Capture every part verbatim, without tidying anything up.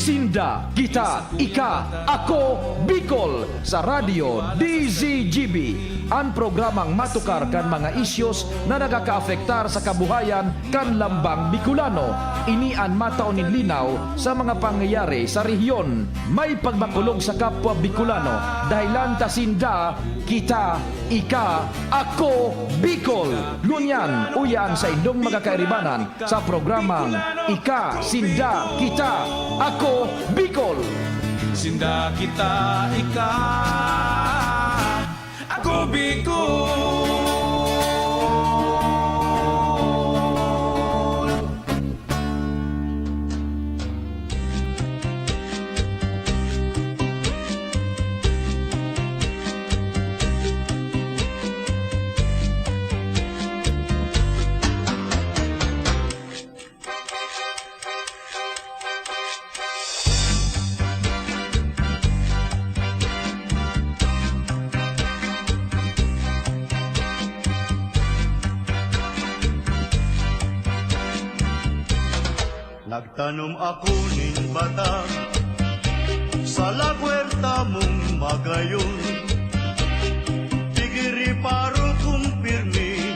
Sinda, kita, ika, ako, Bicol, sa Radyo D Z G B. An programang matukar kan mga isyos na nagakaapektar sa kabuhayan kan lambang Bicolano. Ini an matao nin linaw sa mga pangyayari sa rehiyon. May pagmakulog sa kapwa Bicolano, dahelan ta sinda, kita, ika, ako, Bicol. Ngunyan, uya an saindong mga kairibanan sa programang Ika, Sinda, Kita, Ako, Bicol. Sinda, kita, ika, ako, Bicol. Nagtanom ako nin batag sa lagwerta mong magayon. Pigiri paro kong pirmi,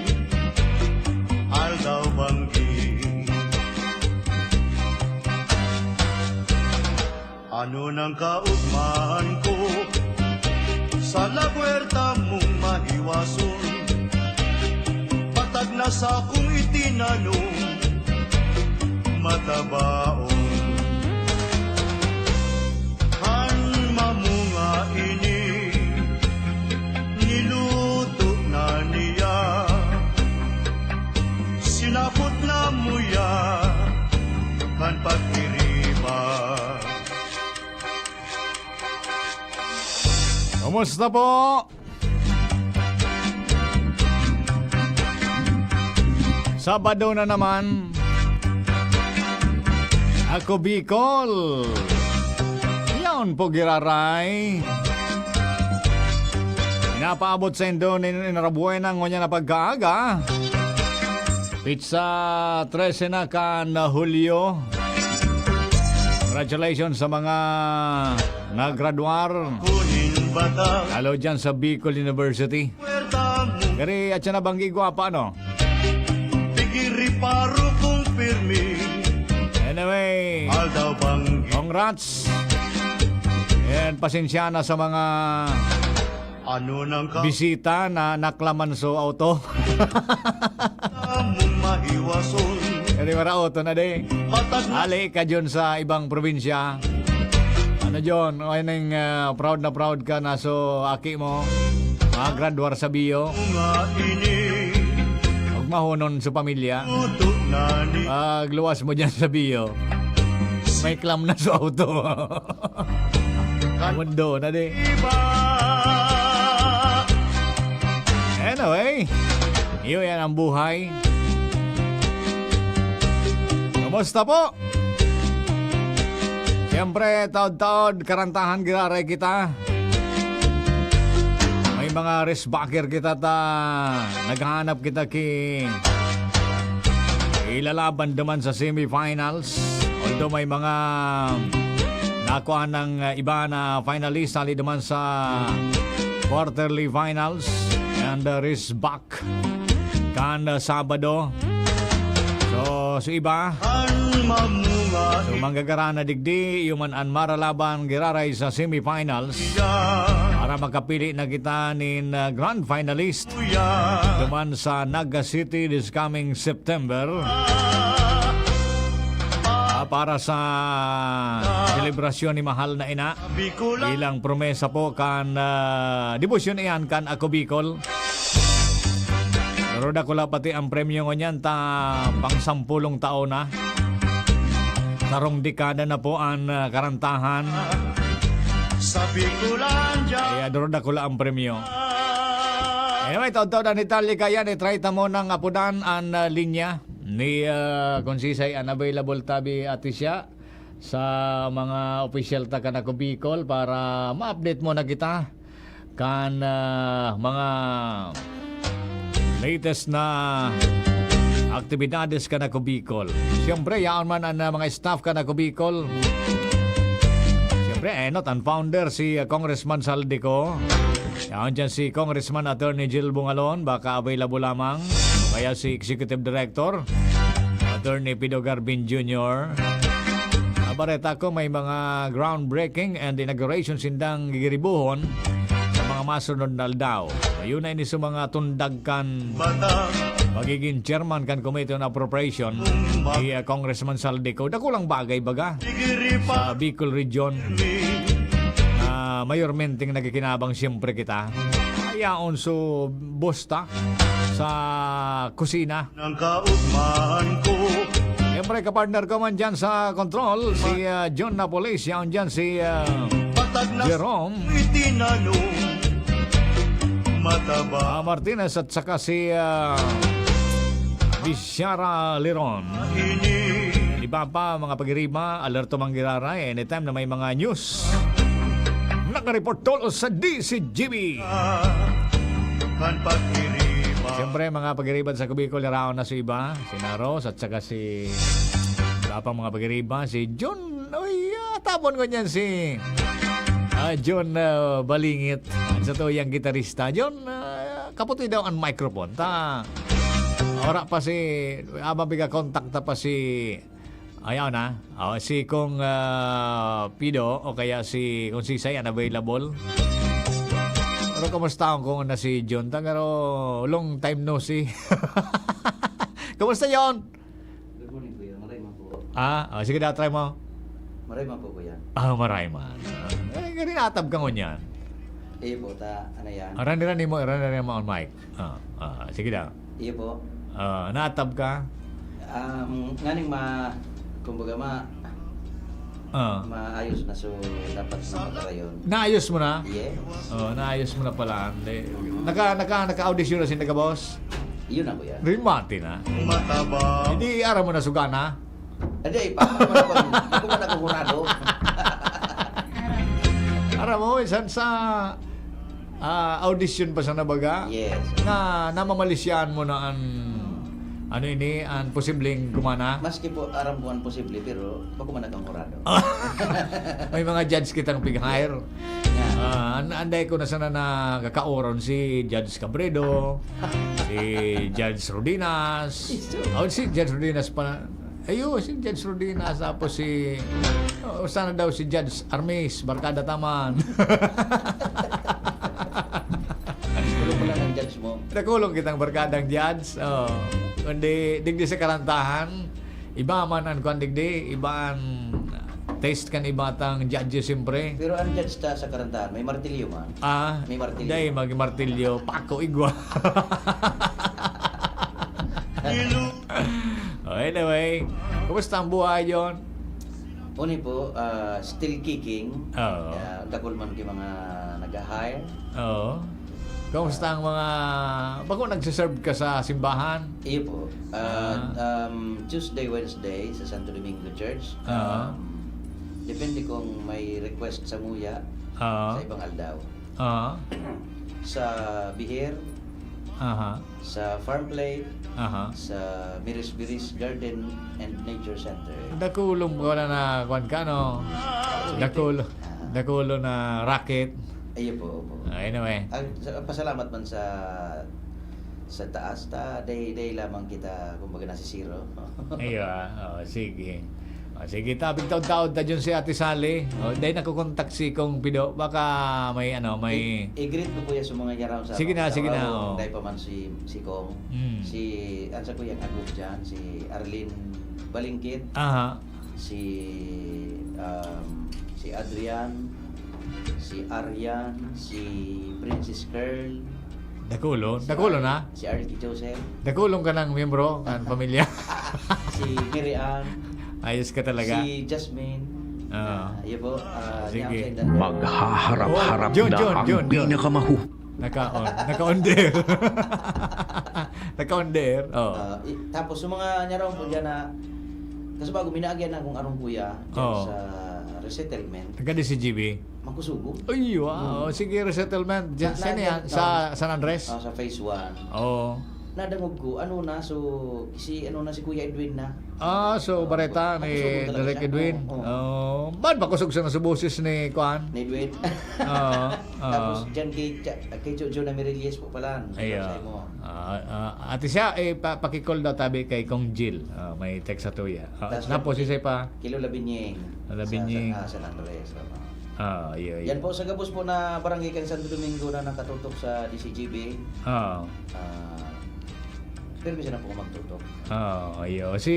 aldaw banggi. Ano nang kaugmahan ko sa lagwerta mong mahiwason? Patag na sakong itinanom, matabaon. Kan mamunga ini, niluto na niya, sinapot na muya kan pag-iriba. Kumusta po? Sabado na naman. Ako, Bicol. Yaon po, giraray. Pinapaabot saindo nin enhorabuena ngunyan na pagkaaga. Petsa trese na kan Hulyo. Congratulations sa mga naggraduar. Kunin bata. Lalo dyan sa Bicol University. Puwerta mo. Gari, at siya nabanggi ko apa, ano? Pigiri paro kong pirmi. Anyway, Aldaw banggi. Congrats. And pasensya na sa mga Ano nang ka- bisita na naklaman so auto. Mong mahiwason. Kadi mara auto na di. Patag na. Ali ka dyan sa ibang probinsya. Ano dyan? O, ining, ah, proud na proud ka na so aki mo. Mga graduar sa bio. Nga ini. Huwag mahunon sa pamilya. Tuto na ni. Pagluwas mo dyan sa bio. May clam na sa auto. Mundo na di. Iba. Anyway, iyo yan ang buhay. Kumusta po? Siyempre, taod-taod, karantahan, giraray kita. May mga risk backer kita ta naghahanap kita ki ilalaban duman sa semifinals. Although may mga nakuha ng, uh, iba na finalist hali duman sa quarterly finals and, uh, risk back kan, uh, Sabado. So, sa iba, An mamunga so, manggagara na digdi, iyo man an maralaban giraray sa semifinals para makapili na kita nin, uh, grand finalist. Duman sa Naga City this coming September. Ah, para sa selebrasyon ni Mahal na Ina. Bilang promesa po kan, ah, debosyon iyan kan Ako Bicol. Pero dakula pati ang premyo ngunyan ta pang sampulong taon na. Sarong dekada na po an, ah, karantahan. Sa Bicolandia. Kaya duro dakula ang premyo. Anyway, taod-taod an detalye kaya, i-try ta mo nang apudan an, ah, linya ni, ah, kung sisay an available tabi ati siya sa mga opisyal ta kan Ako Bicol para ma-update mo na kita kan, ah, mga latest na aktibidades kan Ako Bicol. Siyempre, yaon man an, ah, mga staff kan Ako Bicol. Siyempre, enot, an founder si, ah, Congressman Zaldy Co. Yaon diyan si Congressman Attorney Jill Bungalon, baka available lamang. Kaya si Executive Director, Attorney Pido Garbin Junior. Ah, bareta ko, may mga groundbreaking and inauguration sindang gigiribuhon sa mga masunod na aldaw. Ayun na ini sa mga tundag kan magiging chairman kan Committee on Appropriation, si, ah, Congressman Zaldy Co. Dakulang bagay baga sa Bicol Region. Ah, mayormenteng nakikinabang siyempre kita. Ayaon so bosta sa kusina. Ng kaugmahan ko. Siyempre, kapartner ko man dyan sa control, si, ah, John Napoles. Yaon dyan si, ah, Jerome. Itinanong, mataba. Ah, Martinez at saka si, ah, Bisiara Liron. Ini. Iba pa, mga pagiriba, alerto manggiraray. Anytime na may mga news, nakareport tolos sa D C G B. Kan pagiriba. Siyempre, mga pagiriba sa Cubicol, iraon na si iba, si Naros, at saka si iba pang mga pagiriba, si John, oy, ah, tapon ko niyan si, ah, John, ah, Balingit. Sa tuyang gitarista, John, ah, kaputoy daw ang microphone. Ta, ora pa si, abang biga kontakta pa si, ayaw na. Oh, si Kong, ah, Pido o kaya si Kong Sisay unavailable. Pero kamusta ang kung na si John? Tagaro, long time no see. Kamusta yon? Good morning, Kuya. Maray man po. Ah, oh, sige daw, try mo. Maray man po, Kuya. Ah, maray man. Ay, gari natab ka ngunyan. Iyo po, ta, ano yan? Ah, rani-rani mo, rani-rani mo ang mic. Ah, ah, sige daw. Iyo po. Ah, natab ka? Um, nganing ma-, kumbaga ma-, Ah. maayos na, so dapat na magkarayon. Naayos mo na? Yes. Oh, naayos mo na pala. Hindi. Naka, naka, naka-audition na si Nagabos? Yun na, Kuya. Rimati na. Mataba. Hindi, aram mo na sugana? Hindi, pa, pa, pa, pa, pa, pa, pa, Aram mo, minsan sa, ah, audition pa sana baga, Yes. na namamalisyaan mo na an, ano ini, an posibleng gumana. Maski po, aram ko an posible, pero bako man nagkangurado. May mga judge kitang pig-hire. Yeah. Ah, an-, anday ko na sana nakakaoron si Judge Cabredo, si Judge Rodinas. Yes, sir. Oh, si Judge Rodinas pa. Ayo, si Judge Rodinas, tapos si, oh, sana daw si Judge Armis, barkada ta man. Gusto ko lang ang judge mo. Nakulong kitang barkadang judge. Oh. Kundi, digdi sa karantahan, iba man an kwan digdi, iba an taste kan iba tang judges, siyempre. Pero ang judge ta sa karantahan, may martilyo man. Ah, May martilyo. Day, magmartilyo, pako, igwa. Oh, anyway, kumusta ang buhay, John? Uni po, ah, still kicking. Oo. Ah, dakul man ki mga nag-hire. Oo. Kumusta ang mga, bako nagsiserve ka sa simbahan? Iyo po. Ah, Ah. um, Tuesday, Wednesday sa Santo Domingo Church. Ah. Um, depende kung may request sa muya Ah. sa ibang aldaw. Ah. Sa Biher, Aha. sa Farm Play, Aha. sa Miris Biris Garden and Nature Center. Dakulong ko na na, kwan ka, no? Dakulo, Ah. dakulo na racket. Iyo po, opo. Ah, anyway. Ang, sa, pasalamat man sa, sa taas, ta, day, day lamang kita, kumbaga, nasisiro. Iyo, ah. Oh, sige. Oh, sige, ta, pigtaod-taod ta dyan si Ate Sally. Oh, dahil nakukontak si Kong Pido, baka may, ano, may I-, i-greet mo, Kuya, sa mga nyaraw sa Sige na, sa sige na, Kawawong, oh. Dahil pa man si, si Kong, Mm. si, ang sa Kuya Agud dyan, si Arlene Balingkit, Aha. si, um, si Adrian, si Arian, si Princess Curl, Dakulo? Si Dakulo Ar-, na? si Arky Joseph. Dakulong ka ng miyembro, kan pamilya. Si Mary Ann. Ayos ka talaga. Si Jasmine. Oo. Ah, iyo po, ah, Sige. niya ako sa inda- Maghaharap-harap Oh, Jun, na Jun, ang Jun, Jun. pinakamahu- Naka-on. Naka-on the air. Naka-on the air. Oh. Ah, i-, tapos, yung mga nyaraw po dyan na, kasi bago, minaagyan na akong arong kuya dyan Oo. sa resettlement. Taga D C G B? Magkusugo. Ay, wow. Hmm. Sige, resettlement. Diyan, Na, saan na, yan? na, Sa San Andres? Oh, sa phase one. Oo. Nadangog ko, ano na, so, si, ano na, si Kuya Edwin na. Ah, so, Oo, bareta ni makusog talaga Direk siya. Edwin. Oo, oo. Oh, man, makusog siya na sa boses ni Kuan. Ni Edwin. Oo, oo. Tapos, dyan kay, kay Jojo na Mirilles po pala. Ayo. Sa imo. Ah, ah, ate siya, eh, pa-, pakicall daw tabi kay Kong Jill. Ah, may text sa tuya. Ah, Tas tapos, dyan isa pa. Kilo Labinyeng. Labinyeng. Sa, sa, ah, San Andres. Oo. Ah, iyo, iyo. Yan po, sa gabos po na barangay kan Santo Domingo na nakatutok sa D C G B. Oo. Ah, pero minsan na po magtutok. Oo, iyo. Si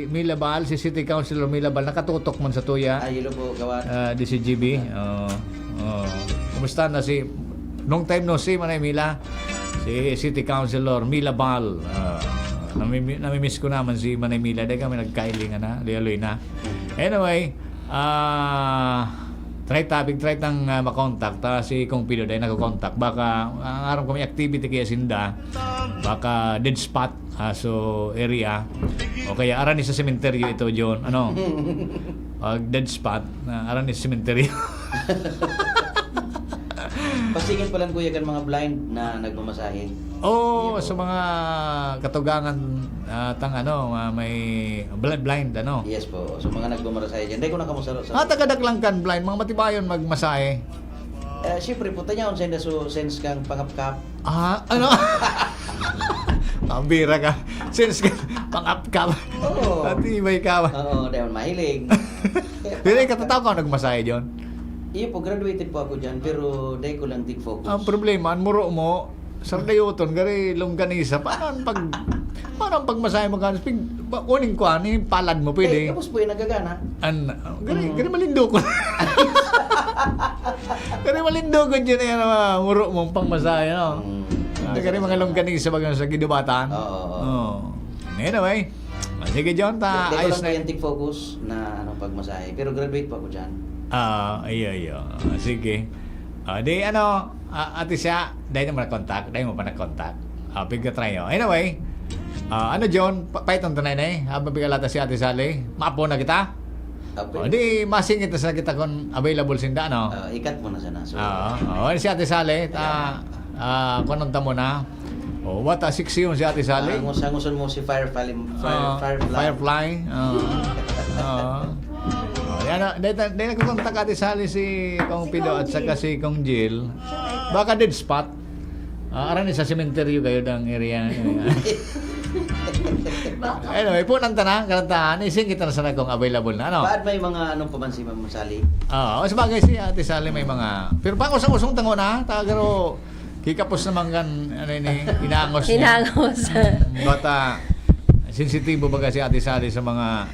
Mila Bal, si City Councilor Mila Bal, nakatutok man sa tuya. Ah, yun po, gawa. Ah, D C G B. Oo. Oo. Kumusta na si, long time no see, Manay Mila? Si City Councilor Mila Bal. Ah, namimi-, namimiss ko naman si Manay Mila. Dahil kami nagkailingan na, lialoy na. Anyway, ah, try ta, big try tang, ah, makontak ta si Kong Pido, dahil nagko-contact. Baka, ah, aram ko may activity kaya sinda. Baka dead spot, ah, so area. O kaya aran ni sa sementeryo ito, John. Ano? Pag dead spot, ah, aran ni sa sementeryo. Pasingit pa lang, kuya, kan mga blind na nagmamasahe. Oo, sa mga katugangan, ah, tang ano, ah, may bl-, blind, ano? Yes po. So, mga nagmamarasahe dyan. Dahil ko nakamusaro sa Ah, taga Daklan kan blind, mga matibayon magmasahe. Eh, siyempre po, tanyaon sa inda, so, sense kang pangapkap. Ah, ano? Pambira ka. Sense kang pangapkap. Oo. Matibay ka. Oo, dahil mahilig. Pero ikatataw ka nagmasahe, John? Iyo po, graduated po ako dyan, pero dahil ko lang tig focus. Ang problema, ang muro mo, sardayoton, gari longganisa. Paano ang pag-, paano ang pagmasahe mo, kan? Pig-, ba-, kuning kuan, yung palad mo, pwede? Eh, tapos po yung nagagana. An-, gari, Mm. gari malindog. Gari malindog ko dyan, yan, mga muro mong pangmasahe, no? Mm. Ah, gari mga longganisa, baga sa gidubatan. Oo, oo. Oo. Anyway, ah, sige, John, ta, Di, di ko ayos lang na po yan. Yung tig focus na, ano, pagmasahe. Pero graduate po ako dyan. Ah, iyo, iyo. Ah, sige. Ah, di, ano, ah, ate siya, dahil mo na-contact, dahil mo pa na-contact. Ah, pigka-try nyo. Anyway, ah, ano, John, pa-, paitong tunay na eh. Habang pigalata si Ate Sally, maapo na kita. Okay. O, di, masingit na sa kita kung available sinda, no? Ah, ikat mo na sana. So, Oo, oo. Si Ate Sally, ta, Ayan. ah, kung anong tamo na. Oh, what a sexy yun si Ate Sally. Ah, angus-, angusan mo si Firefly, Fire-, Ah, Firefly. Firefly. Oo. Oo. Oh, yan na. Dahil, dahil nagkakontak Ate Sally si Kong Si Pido Kong at saka Jill. Si Kong Jill. Baka dead spot. Ah, aran ni sa sementeryo kayo ng area na yun. Baka. Anyway, po nang tanang, karantahan, ising kita na sana kung available na, ano? Baad may mga ano pa man si Ma'am Sally? Ah, o, sabagay si Ate Sally may mga, pero pang usong-usong tango na, tagaro, Kikapos naman kan, ano ini, inangos niya. Inangos. Mm, bata, sensitibo baga si Ate Sally sa mga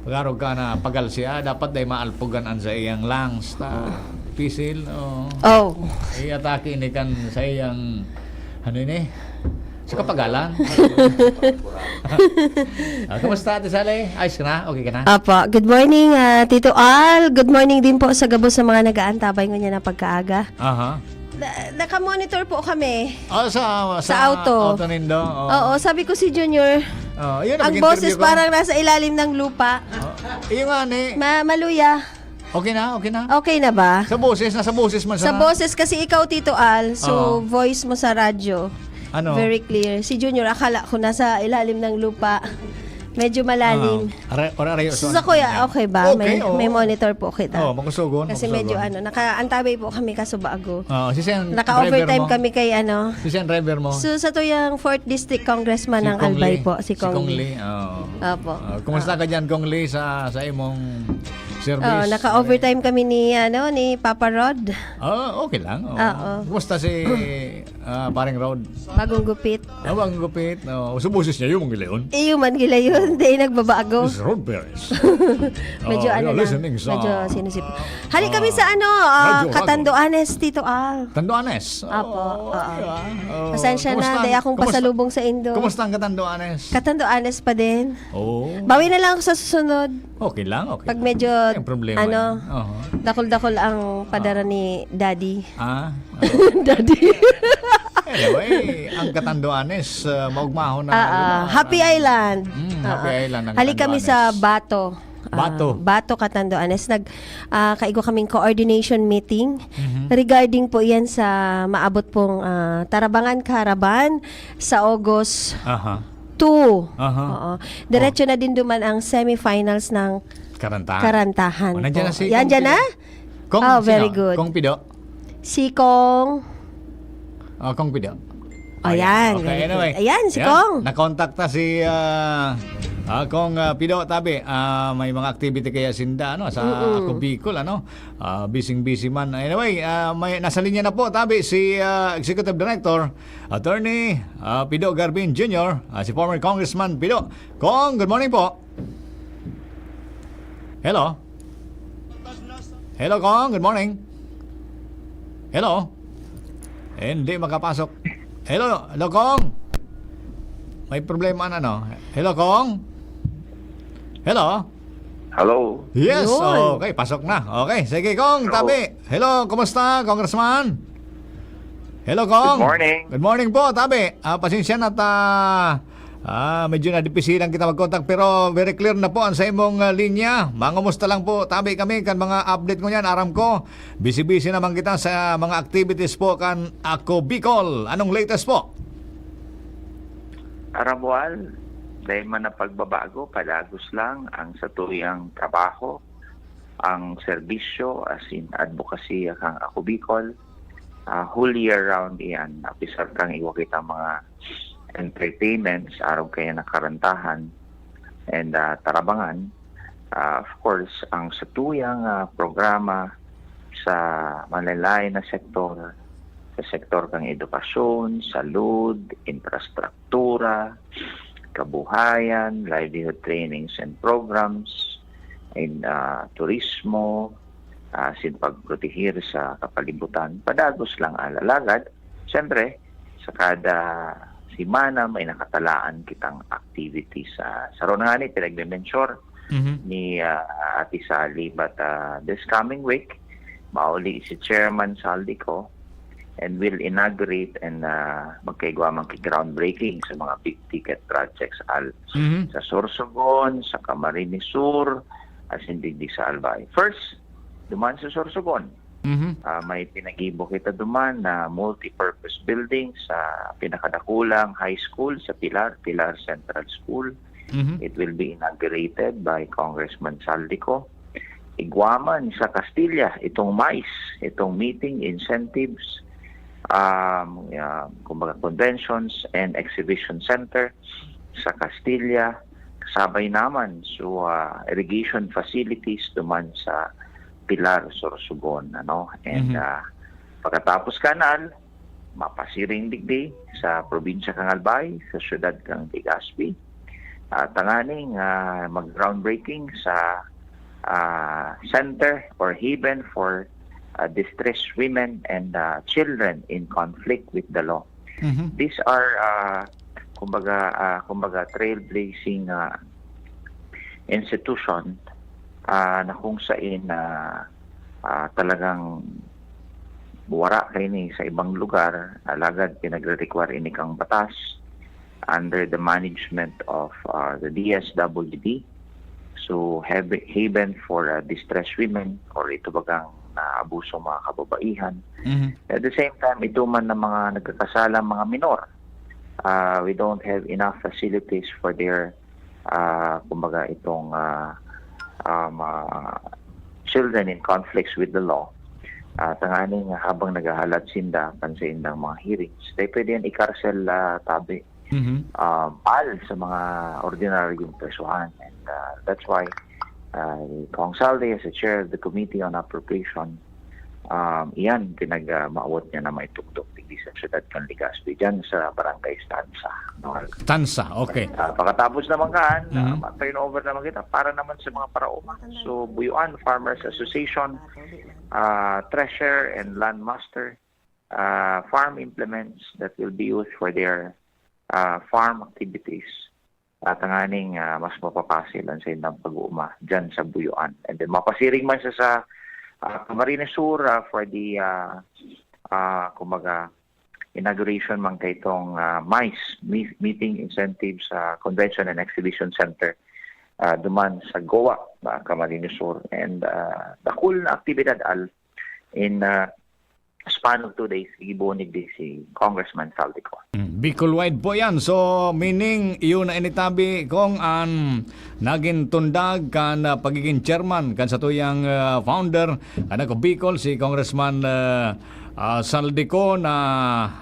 pag-arog ka na pagal siya, dapat day maalpogan an sa iyang lungs. Ta, pisil, oh. Oh. I-atake ini kan sa iyang, ano ini? Sa kapagalan. Ah, kumusta, Ate Sally? Ayos ka na? Okay ka na? Apo. Good morning, ah, Tito Al. Good morning din po sa gabos sa mga nag-aantabay ngunyan na pagkaaga. Aha. Na, naka-monitor po kami. Ah, sa, Sa sa auto. auto nindo? Oo. Oo, sabi ko si Junior, Oh, yun, ang nag-interview boses ko. Parang nasa ilalim ng lupa. Oh, iyo nga ni. Ma-, maluya. Okay na, okay na. Okay na ba? Sa boses, nasa boses man Sa sana. Boses kasi ikaw, Tito Al, so Oo. voice mo sa radyo. Ano? Very clear. Si Junior, akala ko nasa ilalim ng lupa. Medyo malalim. Ah, are-, are-, are-, So, so, sa kuya, yeah. Okay ba? Okay, May, oo. may monitor po kita. Oo, makusugon, Kasi makusugon. medyo ano, nakaantabay po kami kaso bago. Oo, si Sen, Naka-overtime driver mo? kami kay ano. Si Sen, driver mo? So, sa tuyang fourth District Congressman Si ng Kong Albay Lee. po, si Si Kong Kong Lee. Lee, oo. Opo. Ah, kumusta Ah. ka dyan, Kong Lee, sa, sa imong service? Oo, naka-overtime kami ni, ano, ni Papa Rod. Oo, okay lang. Oo. Oo. Kumusta si, ah, Paring Rod? Bagong gupit. Ah, bagong gupit. Oo. Sa boses niya, yung gilayon. Eh, yung man gilayon, di nagbabago. Miss Rod Perez. Medyo Oh, ano you're lang, listening sa medyo sinisip. Hali kami ah, sa ano, ah, Radyo Bago. Catanduanes, Tito Al. Tanduanes? Apo, Oo, oo. di ba? Oo. Pasensya na, Kumusta? di akong Kumusta? pasalubong sa indo. Kumusta ang Catanduanes? Catanduanes pa din. Oo. Bawi na lang ako sa susunod. Okay lang, okay Pag lang. medyo, Walang problema ano, yan. Oho. dakol-dakol ang padara Ah. ni Daddy. Ah? Daddy. Anyway, ang Catanduanes, ah, maugmahon na Ah, ah, lugar. Happy Island. Mm, Happy Ah, ah. Island ang Hali kami sa Catanduanes. Bato. ah, Bato. Bato, Catanduanes. Nag, ah, kaigwa kaming coordination meeting Mhm. regarding po yan sa maabot pong, ah, Tarabangan Caravan sa August Aha. two. Aha. Oo. Diretso Oh. na din duman ang semifinals ng Karantahan. Karantahan Oh, nandiyan po. na si Yan, Kong dyan Pido. na? Kong Oh, sino? very good. Kong Pido? Si Kong Oh, Kong Pido. Ayan, Ayan. Okay, very anyway. good. Ayan, si Ayan. Kong. Nakontak ta si, ah, ah, Kong, ah, Pido, tabi. Ah, may mga activity kaya sinda, ano, sa Mm-mm. Ako Bicol, ano? Ah, busy-busy man. Anyway, ah, may, nasa linya na po, tabi, si, ah, Executive Director, Attorney, ah, Pido Garbin Junior, ah, si former Congressman Pido. Kong, good morning po. Hello? Hello, Kong. Good morning. Hello? Eh, hindi makapasok. Hello, hello, Kong. May problema na, no? Hello, Kong. Hello? Hello. Yes, Yun. okay, pasok na. Okay, sige, Kong, Hello. tabi. Hello, kumusta, Congressman? Hello, Kong. Good morning. Good morning po, tabi. Ah, pasensya na ta, ah, medyo nadipisilan kita mag-contact, pero very clear na po ang sa imong, ah, linya. Mangumusta lang po, tabi, kami kan mga update ngunyan. Aram ko, busy-busy naman kita sa mga activities po kan Ako Bicol. Anong latest po? Aram mo, Al, dai man na pagbabago, padagos lang ang satuyang trabaho, ang serbisyo, as in, advokasya kang Ako Bicol. Ah, whole year round iyan, apisar kang igwa kita mga entertainments, arog kaya na Karantahan and, ah, Tarabangan. Ah, of course, ang satuyang, ah, programa sa malalain na sektor, sa sektor kang edukasyon, salud, infrastruktura, kabuhayan, livelihood trainings and programs, in, ah, turismo, ah, asin pagproteher sa kapalibutan, padagos lang, Al. Alagad, siyempre, sa kada semana, may nakatalaan kitang activities. Ah, saro na nga ni, pinagme-mention Mhm. ni, ah, Ate Sally, but, ah, this coming week, mauli si Chairman Zaldy Co and will inaugurate and, ah, magkaigwa man ki groundbreaking sa mga big ticket projects, Al. Mhm. Sa Sorsogon, sa Camarines Sur, asin digdi sa Albay. First, duman sa Sorsogon. Mhm. Ah, may pinagibo kita duman na multi-purpose building sa pinakadakulang high school sa Pilar, Pilar Central School. Mhm. It will be inaugurated by Congressman Zaldy Co. Igwa man sa Castilla, itong MICE, itong meeting, incentives, um, ah, kumbaga, conventions and exhibition center sa Castilla. Kasabay naman, so, ah, irrigation facilities duman sa Pilar, Sorsogon, ano? And, Mhm. ah, pagkatapos kan, Al, mapasiring digdi sa probinsya kan Albay, sa siyudad kan Legazpi. Ah, tanganing, ah, mag-groundbreaking sa, ah, center or haven for, ah, distressed women and, ah, children in conflict with the law. Mhm. These are, ah, kumbaga, ah, kumbaga, trailblazing, ah, institution, ah, na kung sain, ah, ah, talagang wara kaini sa ibang lugar, alagad pinagre-require ini kang batas under the management of, ah, the D S W D. So, have-, haven for, ah, distressed women or ito bagang naabusong mga kababaihan. Mhm. At the same time, ito man na mga nagkakasalang mga minor, ah, we don't have enough facilities for their, ah, kumbaga, itong, ah, um, ah, children in conflicts with the law. Ah, tanganing habang naghahalat sinda kan saindang mga hearings, dai pwede yan ikarsel, ah, tabi. Mhm. Um, Al, sa mga ordinaryong presohan. And, ah, that's why, ah, Kong Zaldy, as a chair of the Committee on Appropriation, um, iyan, pinag, ah, maawat niya na maitugtog digdi sa siyudad kan Legazpi, dyan sa Barangay Stanza, no? Stanza, okay. Ah, pagkatapos naman kan, ah, Mhm. ma-turn over naman kita para naman sa mga paraoma. So, Buyuan Farmers Association, ah, Thresher and Landmaster, ah, farm implements that will be used for their, ah, farm activities. At tanganing, ah, mas mapapasil ang saindang pag-uuma dyan sa Buyuan. And then, mapasiring man siya sa, ah, Camarines Sur, ah, for the, ah, ah, kumbaga, inauguration man kay itong, ah, MICE, Mi-, Meeting Incentives, ah, Convention and Exhibition Center. ah, duman sa Goa, ah, Camarines Sur. And, ah, dakul na aktibidad, Al, in, ah, span of two days, gibunig di si Congressman Saldico. Mm, Bicol wide po yan. So, meaning, yun na initabi kong an nagin tundag kan, ah, pagiging chairman kan satuyang, ah, founder, kan Ako Bicol, si Congressman, ah, ah, Saldico na,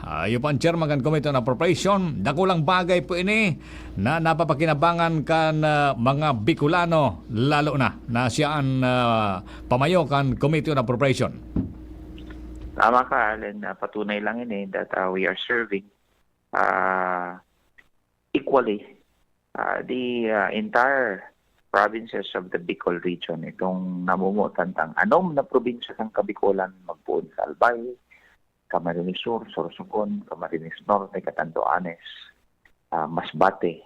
ah, iyo pa ang chairman kan Committee on Appropriation. Dakulang bagay po ini na napapakinabangan kan, ah, mga Bicolano, lalo na, na siya ang, ah, pamayo kan Committee on Appropriation. Tama ka, Allen. Ah, patunay lang ini that, ah, we are serving, ah, equally, ah, the, ah, entire provinces of the Bicol region. Itong namumutan tang anom na probinsya kan Kabicolan, magpoon sa Albay, Camarines Sur, Sorsogon, Camarines Norte, Catanduanes, ah, Masbate,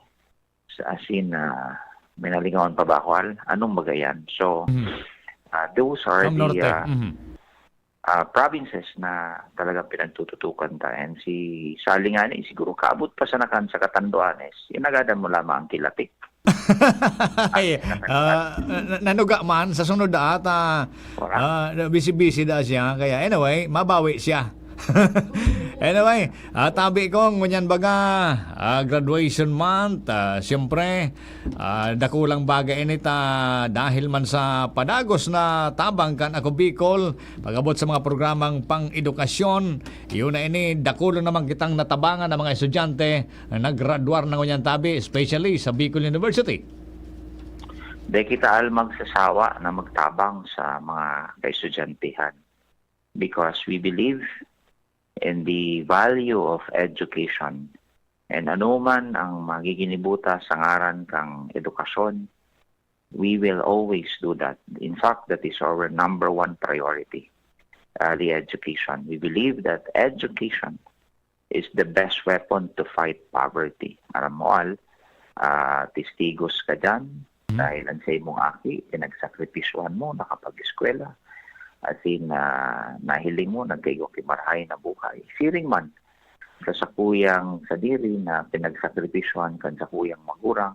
sa asin, ah, may nalingawan pa ba ako, Al? Anong Bagayan? So, Mhm. ah, those are From the, Norte. ah, Mhm. ah, provinces na talagang pinagtututukan ta. And si Sali nga ni, siguro kaabot pa sa nakan sa Catanduanes, inagadan mo lamang ang kilatik. Ay, ah, na-, nanuga man, sa sunod ata, Wala. ah, busy-busy da siya. Kaya anyway, mabawi siya. Anyway, ah, tabi ko, ngunyan baga, ah, graduation month, ah, siyempre, ah, dakulang bagay ini ta dahil man sa padagos na tabang kan Ako Bicol, pag-abot sa mga programang pang-edukasyon, yun na ini, dakulo naman kitang natabangan ng mga estudyante na naggraduar na ngunyan tabi, especially sa Bicol University. Di kita al magsasawa na magtabang sa mga kaestudyantehan because we believe in the value of education. And anuman ang magiginibuta sa ngaran kang edukasyon, we will always do that. In fact, that is our number one priority, uh, the education. We believe that education is the best weapon to fight poverty. Aram mo, Al, ah, testigos ka dyan, Mhm. dahil ang sa imong aki, pinagsakripisyohan mo, nakapag-eskwela, asin, ah, nahiling mo, nagkaigwa ki marahay na buhay. Siring man, sa sakuyang sadiri na pinagsakripisyohan kan sakuyang magurang,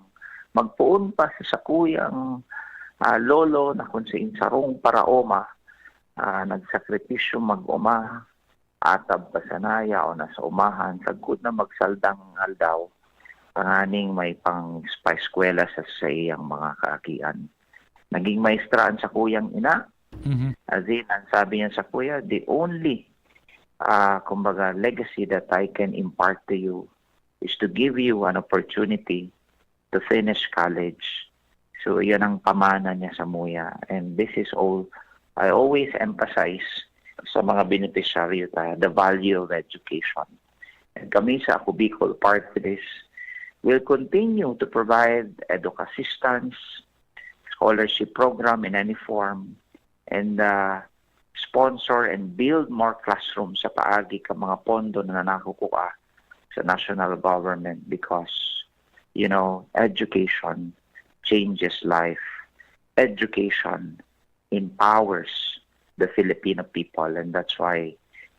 magpoon pa sa sakuyang, ah, lolo na kun sain sarong paraoma, ah, nagsakripisyo mag-oma, atab pa sa naya o nasa omahan, sagkod na magsaldang aldaw, tanganing may pang-, paeskwela sa saiyang mga kaakian. Naging maestra an sakuyang ina. Mhm. As in, ang sabi niya sakuya, "The only, ah, kumbaga, legacy that I can impart to you is to give you an opportunity to finish college." So, yan ang pamana niya samuya. And this is all, I always emphasize sa mga beneficiaryo ta, the value of education. And kami sa Ako Bicol Party List will continue to provide edu assistance, scholarship program in any form, and, uh, sponsor and build more classrooms sa paagi ka mga pondo na nakukua sa national government because, you know, education changes life. Education empowers the Filipino people, and that's why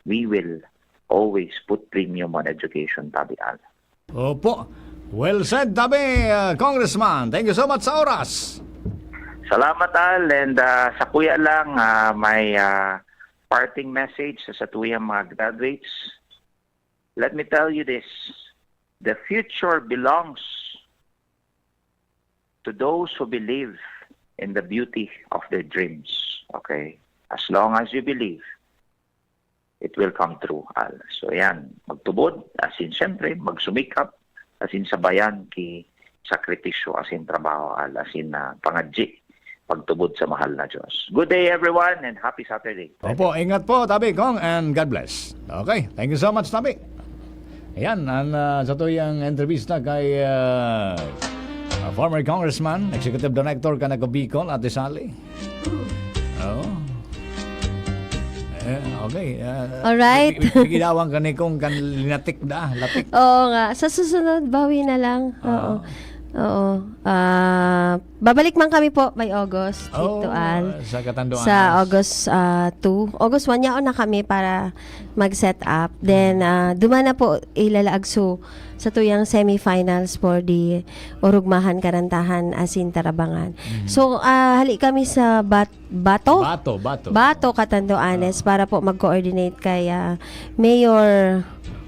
we will always put premium on education, Tabi Al. Opo. Well said, tabi, ah, Congressman. Thank you so much sa oras. Salamat, Al. And, ah, sakuya lang, ah, may, ah, parting message sa satuyang mga graduates. Let me tell you this. The future belongs to those who believe in the beauty of their dreams. Okay? As long as you believe, it will come true, Al. So, yan. Magtubod, asin, siyempre, magsumikap, asin, sabayan ki sakripisyo, asin, trabaho, Al, asin, ah, pangadji, pagtubod sa mahal na Diyos. Good day, everyone, and happy Saturday. Opo, ingat po, Tabi Kong, and God bless. Okay, thank you so much, Tabi. Ayan, ang, ah, sa tuyang entrevista kay, ah, ah, former Congressman, Executive Director kan Ako Bicol, Ate Sally. Oo. Eh, okay. Ah, Alright. bi-, bi-, bigidawang ka ni kung kan linatik da, latik. Oo nga. Sa susunod, bawi na lang. Oo. Ah. Oo. Ah, babalik man kami po by August, Oh, Tito Al. sa Catanduanes. Sa August ah, two. August one, yaon na kami para mag-set up. Then, ah, duman na po ilalaag so sa tuyang semifinals for the Orugmahan, Karantahan, asin Tarabangan. Mhm. So, ah, hali kami sa Bat Bato? Bato, Bato. Bato, Catanduanes, para po mag-coordinate kay ah, Mayor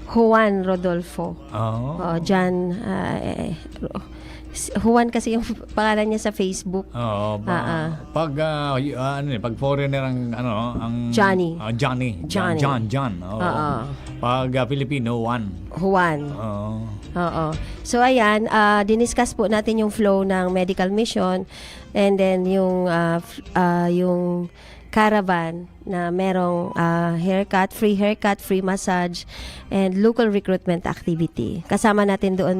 Juan Rodolfo. Oo. Oh, John, ah, eh, Ro- si- Juan kasi yung pangalan niya sa Facebook. Oo, pa, Ah, ah. pag ah, y- ah, ano eh, pag foreigner ang ano, ang Johnny. Ah, Johnny. Johnny. John, John. Oo. Oo. Pag ah, Filipino, Juan. Juan. Oo. Oo. So ayan, ah diniscuss po natin yung flow ng medical mission and then yung ah, f- ah, yung caravan na merong ah, haircut, free haircut, free massage and local recruitment activity. Kasama natin doon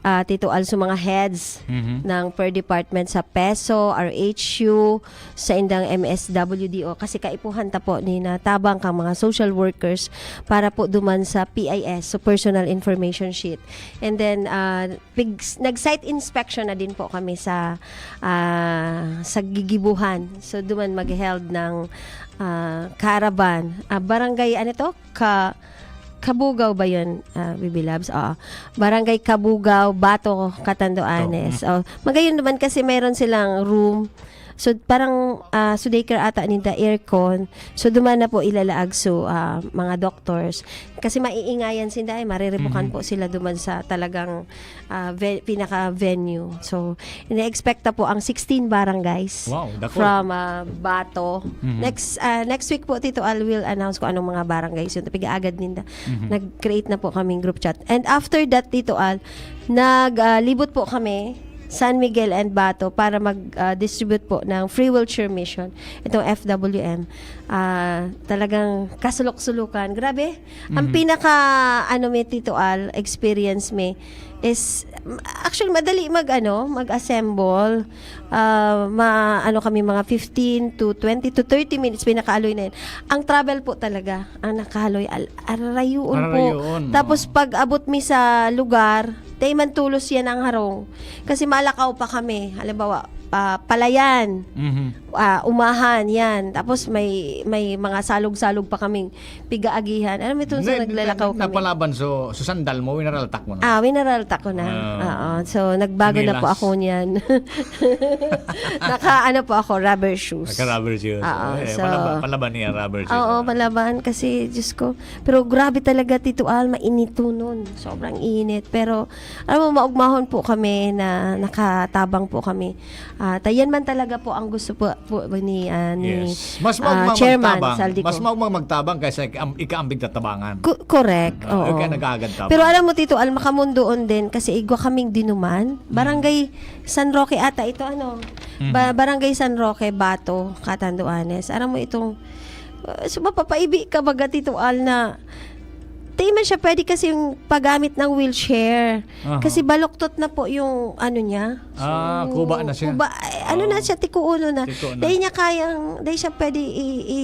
ah, Tito Al, sa mga heads Mhm. ng per department sa PESO, R H U, sa indang M S W D O kasi kaipuhan ta po ni natabang kang mga social workers para po duman sa P I S, so personal information sheet. And then ah, pig- nag-site inspection na din po kami sa ah, sa Gigibuhan. So duman mag-held ng ah, caravan. Ah, barangay ano to? Ka Kabugaw ba yun, ah, Bibi Labs? Oo. Barangay Kabugaw, Bato, Catanduanes. Oh, magayon naman kasi mayroon silang room. So parang ah, so daycare ata ninda aircon. So duman na po ilalaag so ah, mga doctors kasi maiingayan sinda ay mariribukan Mhm. po sila duman sa talagang ah, ve- pinaka venue. So ina-expect na po ang sixteen barangays Wow, dako. from ah, Bato. Mhm. Next ah, next week po Tito Al will announce kung anong mga barangays yun. Pigaagad ninda. Mhm. Nag-create na po kaming group chat. And after that Tito Al, naglibot po kami San Miguel and Bato para mag-distribute po ng free wheelchair mission itong F W M. Ah, talagang kasulok-sulukan. Grabe. Ang Mhm. pinaka ano mi Tito Al, experience mi is actually madali mag ano, mag-assemble. Ah, ma ano kami mga fifteen to twenty to thirty minutes pinakaaloy na yun. Ang travel po talaga, ang nakaloy al arayoon po. Arayoon, Tapos oo. Pag abot mi sa lugar, dai man tulos yan ang harong. Kasi malakaw pa kami. Halimbawa, pa, palayan, Mhm. ah, umahan, yan. Tapos may may mga salog-salog pa kaming pigaagihan. Alam mo itong sa Hindi, naglalakaw na- kami. Napalaban, so, so sandal mo, winaraltak mo na. Ah, winaraltak ko na. Ah. Oo. So, nagbago na po Chinelas. ako niyan. Naka, ano po ako, rubber shoes. Naka-rubber shoes. Oo, Eh, so, palaba, palaban niya rubber shoes. Oo, Ah. palaban kasi, Diyos ko. Pero grabe talaga, Tito Al, mainit tunon. Sobrang init. Pero, alam mo, maugmahon po kami na nakatabang po kami. At yan man talaga po ang gusto po, po ni, ah, ni Yes. Mas ah, maugma Chairman magtabang. Zaldy Co. Mas maugma magtabang kaysa ikaam- ikaambig tatabangan. Co- correct. Ah, Oo. kaya nag-aagad tabang. Pero alam mo, Tito Al, makamundoon din kasi igwa kaming dinuman. Barangay San Roque ata ito, ano? Mhm. Ba- Barangay San Roque, Bato, Catanduanes. Alam mo itong, uh, so mapapaibi ka baga, Tito Al, na di man siya pwede kasi yung paggamit ng wheelchair. Aha. Kasi baluktot na po yung ano niya. So, Ah, kuba na siya. Kuba, eh, ano Oh. na siya, tikuuno na. Tikuuno. Dahil niya kayang, dahil siya pwede i, i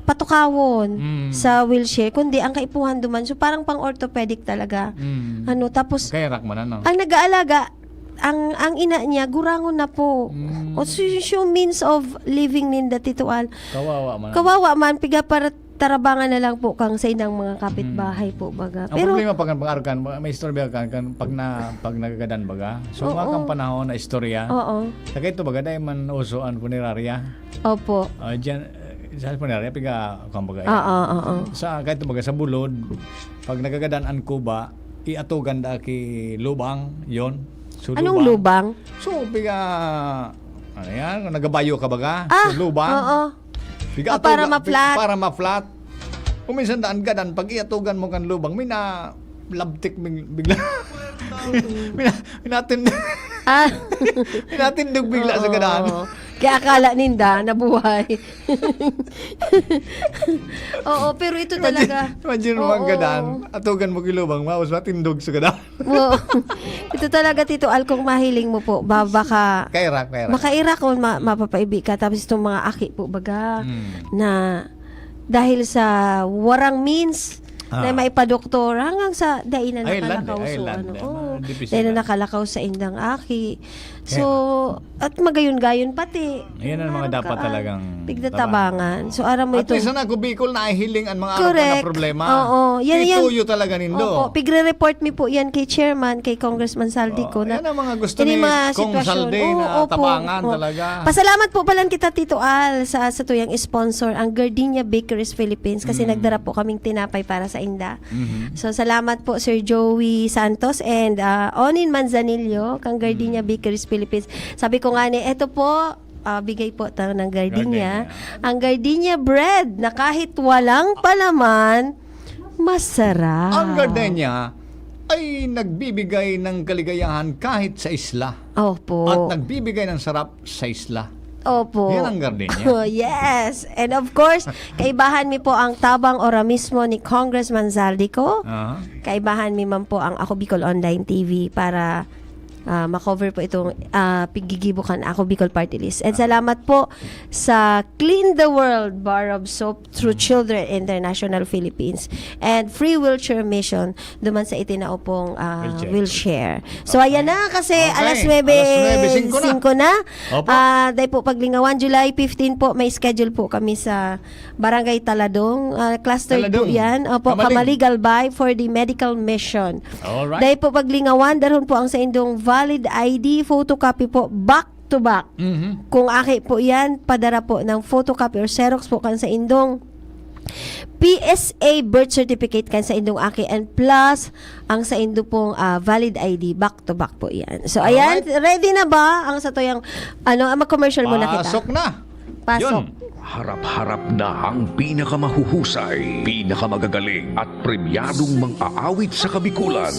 patukawon Mm. sa wheelchair, kundi ang kaipuhan duman. So parang pang-orthopedic talaga. Mm. Ano, tapos Kaya rak man, ano? ang nag-aalaga, ang ang ina niya, gurangon na po. Mm. O so, yung means of living ninda, Tito Al. Kawawa man. Kawawa man, piga para tarabangan na lang po kang sa inang mga kapitbahay po, baga. Ang Pero, problema pag pag-arkan, may istorya kan, kan pag na pag nagagadan baga. So Oo. mga kang panahon na istorya. Oo. Sa kaito baga dahil man uso ang punerarya. Opo. Ah, diyan, eh, sa punerarya piga kung baga. Oo, oo. Sa kaito baga sa bulod, pag nagagadan ang kuba, iatugan da ki lubang, yon. So, Anong lubang? So, piga, ano yan? Nagabayo ka baga? Ah, So, lubang. Oo. Piga Ah, para atugan- ma-flat. Para ma-flat. Kung minsan daan gadan, pag iatugan mo kan lubang, may na labtik big- bigla. Mina, minatindog. Ah. Minatindog bigla sa gadan. Oo. Kaya akala ninda nabuhay. Oo, pero ito Imagine, talaga. Imagine mo ang Oo. gadan, atugan mo ki lubang, maus matindog sa gadan. Oo. Ito talaga, Tito Al, kung mahiling mo po, ba, baka Kairak, kairak. Makairak kung ma- mapapaibi ka. Tapos itong mga aki po baga Hmm. na dahil sa warang means Ah. na maipadoktor hanggang sa dainan na Ireland, kalakaw. eh, So, Ireland, ano, eh. oo. Dipisilan. Dahil nakalakaw sa indang aki. So, at magayon-gayon pati. Yan ang mga dapat talagang pigtatabangan. So, aram mo ito. At least, ang Ako Bicol, nahihiling ang mga arog na problema. Correct. Oo. Yan, yan. Ituyo talaga nindo. Opo. Pigre-report mi po yan kay Chairman, kay Congressman Zaldy ko. Oo, na yan ang mga gusto ni Kong Zaldy na tabangan talaga. Pasalamat po pala kita, Tito Al, sa, sa tuyang sponsor, ang Gardenia Bakeries Philippines, kasi nagdara po kaming tinapay para sa inda. Mhm. So, salamat po, Sir Joey Santos and, ah, Onin Manzanillo, kang Gardenia Bakeries Philippines. Sabi ko nga ni, eto po, ah, bigay po ta ng Gardenia. Gardenia. Ang Gardenia bread na kahit walang palaman, masarap. Ang Gardenia ay nagbibigay ng kaligayahan kahit sa isla. Opo. At nagbibigay ng sarap sa isla. Opo. Yan ang Gardenia. Yes. And of course, kaibahan mi po ang tabang ora mismo ni Congressman Zaldy ko. Aha. Kaibahan mi man po ang Ako Bicol Online T V para, ah, ma-cover po itong, ah, piggigibo kan Ako Bicol Party List. And salamat po sa Clean the World Bar of Soap through Children International Philippines and Free Wheelchair Mission duman sa itinao pong, ah, wheelchair. Wheelchair. So, ayan na kasi alas nuebe, alas nuebe singko na. Opo. Ah, dahil po paglingawan, July fifteen po, may schedule po kami sa Barangay Taladong. Ah, cluster po yan. Opo, Camalig. Camalig, Albay for the medical mission. Alright. Dahil po paglingawan, darhon po ang saindong valid I D, photocopy po, back to back. Mhm. Kung aki po yan, padara po ng photocopy or xerox po kan saindong P S A birth certificate kan saindong aki and plus ang saindo pong, ah, valid I D, back to back po yan. So, ayan, alright. Ready na ba ang satuyang, ano, ah, mag-commercial muna kita? Pasok na. Pasok. Yun. Harap-harap na ang pinakamahuhusay, pinakamagagaling at premyadong mang-aawit sa Kabikulan.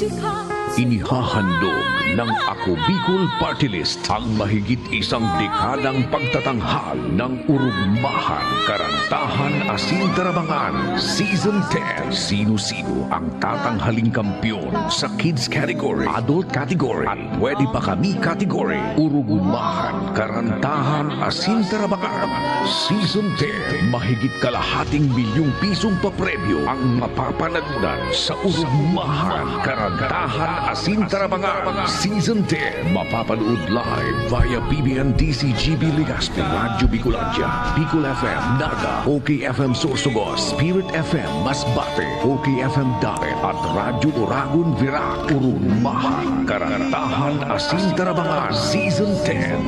Inihahandog ng Ako Bicol Party List ang mahigit isang dekadang pagtatanghal ng Urugmahan, Karantahan asin Tarabangan, Season ten. Sino-sino ang tatanghaling kampeon sa kids category, adult category, at pwede pa kami category? Urugmahan, Karantahan asin Tarabangan, Season ten. Mahigit kalahating milyong pisong papremyo ang mapapanalunan sa Urugmahan, Karantahan asin Tarabangan, Season ten. Mapapanood live via P B N D C G B Legazpi, Radyo Bicolandia, Bicol F M Naga, O K F M Sorsogon, Spirit F M Masbate, O K F M Daet, at Radyo Oragon Virac. Urugmahan, Karantahan asin Tarabangan, Season ten.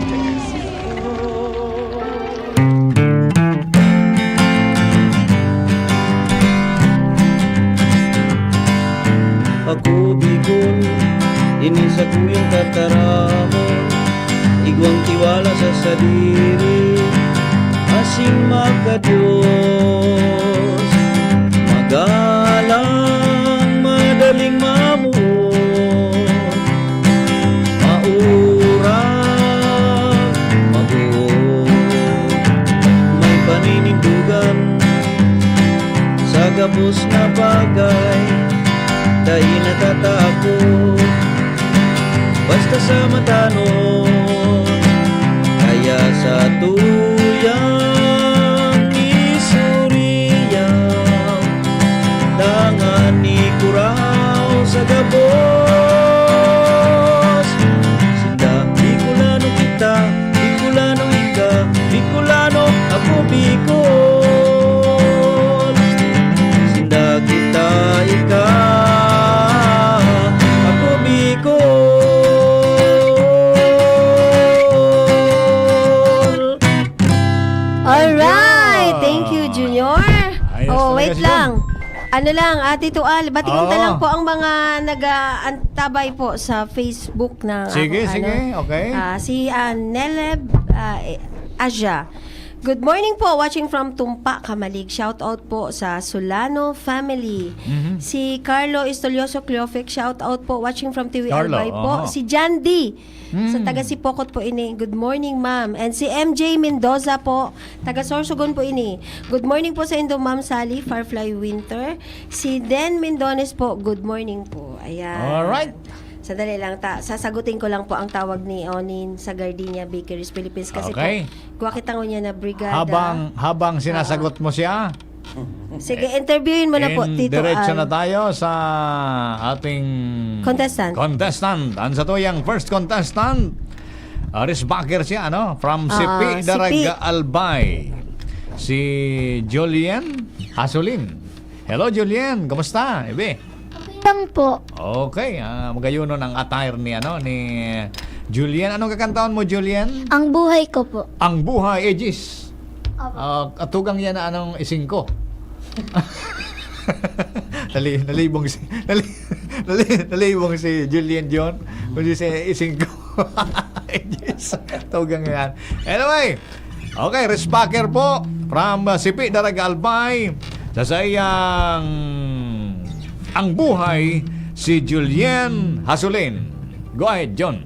Ako, Bicol, ini sakuyang tataramon, igwang tiwala sa sadiri, asin maka-Dios. Magalang, madaling mamuot, maurag, mabuot, may paninindugan sa gabos na bagay, dai natatakot, basta sa matanos. Kaya sa tuyang isuriya, tangan ni kuraw sa gabos. Sinda, Bicolano kita, Bicolano ika, Bicolano ako, Bicol. Sinda, kita, ika, ako, Bicol. Alright! Thank you, Junior. Ayos. Oh, talaga wait lang. Ano lang, ah, Tito Al, batikan ta lang po ang mga nag-aantabay po sa Facebook ng... Sige, sige, okay. Ah, si, ah, Neleb, ah, eh, Asia. "Good morning po, watching from Tumpa, Camalig. Shout out po sa Solano family." Mhm. Si Carlo Istolioso Cleofic, "Shout out po, watching from Tiwi, Carlo, Albay po." Oho. Si Jan D. Sa taga Sipocot po ini. "Good morning, ma'am." And si M J Mendoza po, taga Sorsogon po ini. "Good morning po sa indo, Ma'am Sally, Firefly Winter." Si Den Mendones po, "Good morning po." Ayan. Alright. Sandali lang ta. Sasagutin ko lang po ang tawag ni Onin sa Gardenia Bakeries Philippines kasi po, okay, kuha kita ngunyan na brigada. Habang, habang sinasagot mo siya, Sige, interviewin mo na po, And Tito diretso Al. na tayo sa ating Contestant. contestant. Ang satuyang first contestant, ah, Risbacker siya, ano? From Ah, Sipi, Sipi. Daraga, Albay. Si Julian Hasulin. Hello, Julian. Kumusta, Ibi? Okay lang po. Okay, ah, magayonon ang attire ni, ano, ni Julian. Anong kakantaon mo, Julian? Ang buhay ko po. Ang buhay, ages. Opo. Ah, atugang yan na anong ising ko. Nali-, nalibong si, nali-, nali-, nalibong si Julian John. Kung si ising ko. Ages. Tugang yan. Anyway, okay, Risbacker po from, uh, Sipi, Daraga, Albay. Sa saiyang Ang Buhay, si Julian Hasulin. Go ahead, John.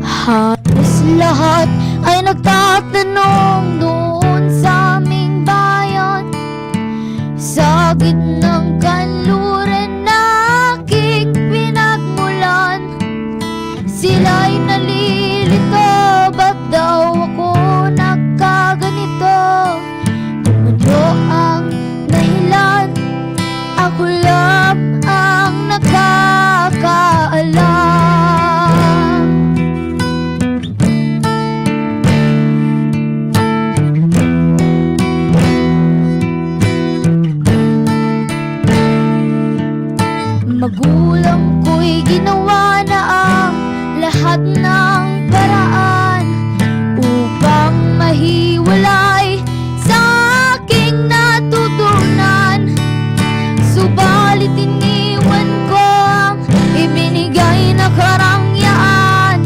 Halos lahat ay nagtatanong doon sa aming bayan, sa gitnang kanluran na aking pinagmulan. Sila'y nalilito, ba't daw ako nagkaganito? Kung ano ang dahilan, ako lang ang nakakaalam. Magulang ko'y ginawa na ang lahat ng paraan upang mahiwalay sa aking natutunan. Subalit iniwan ko ang ibinigay na karangyaan.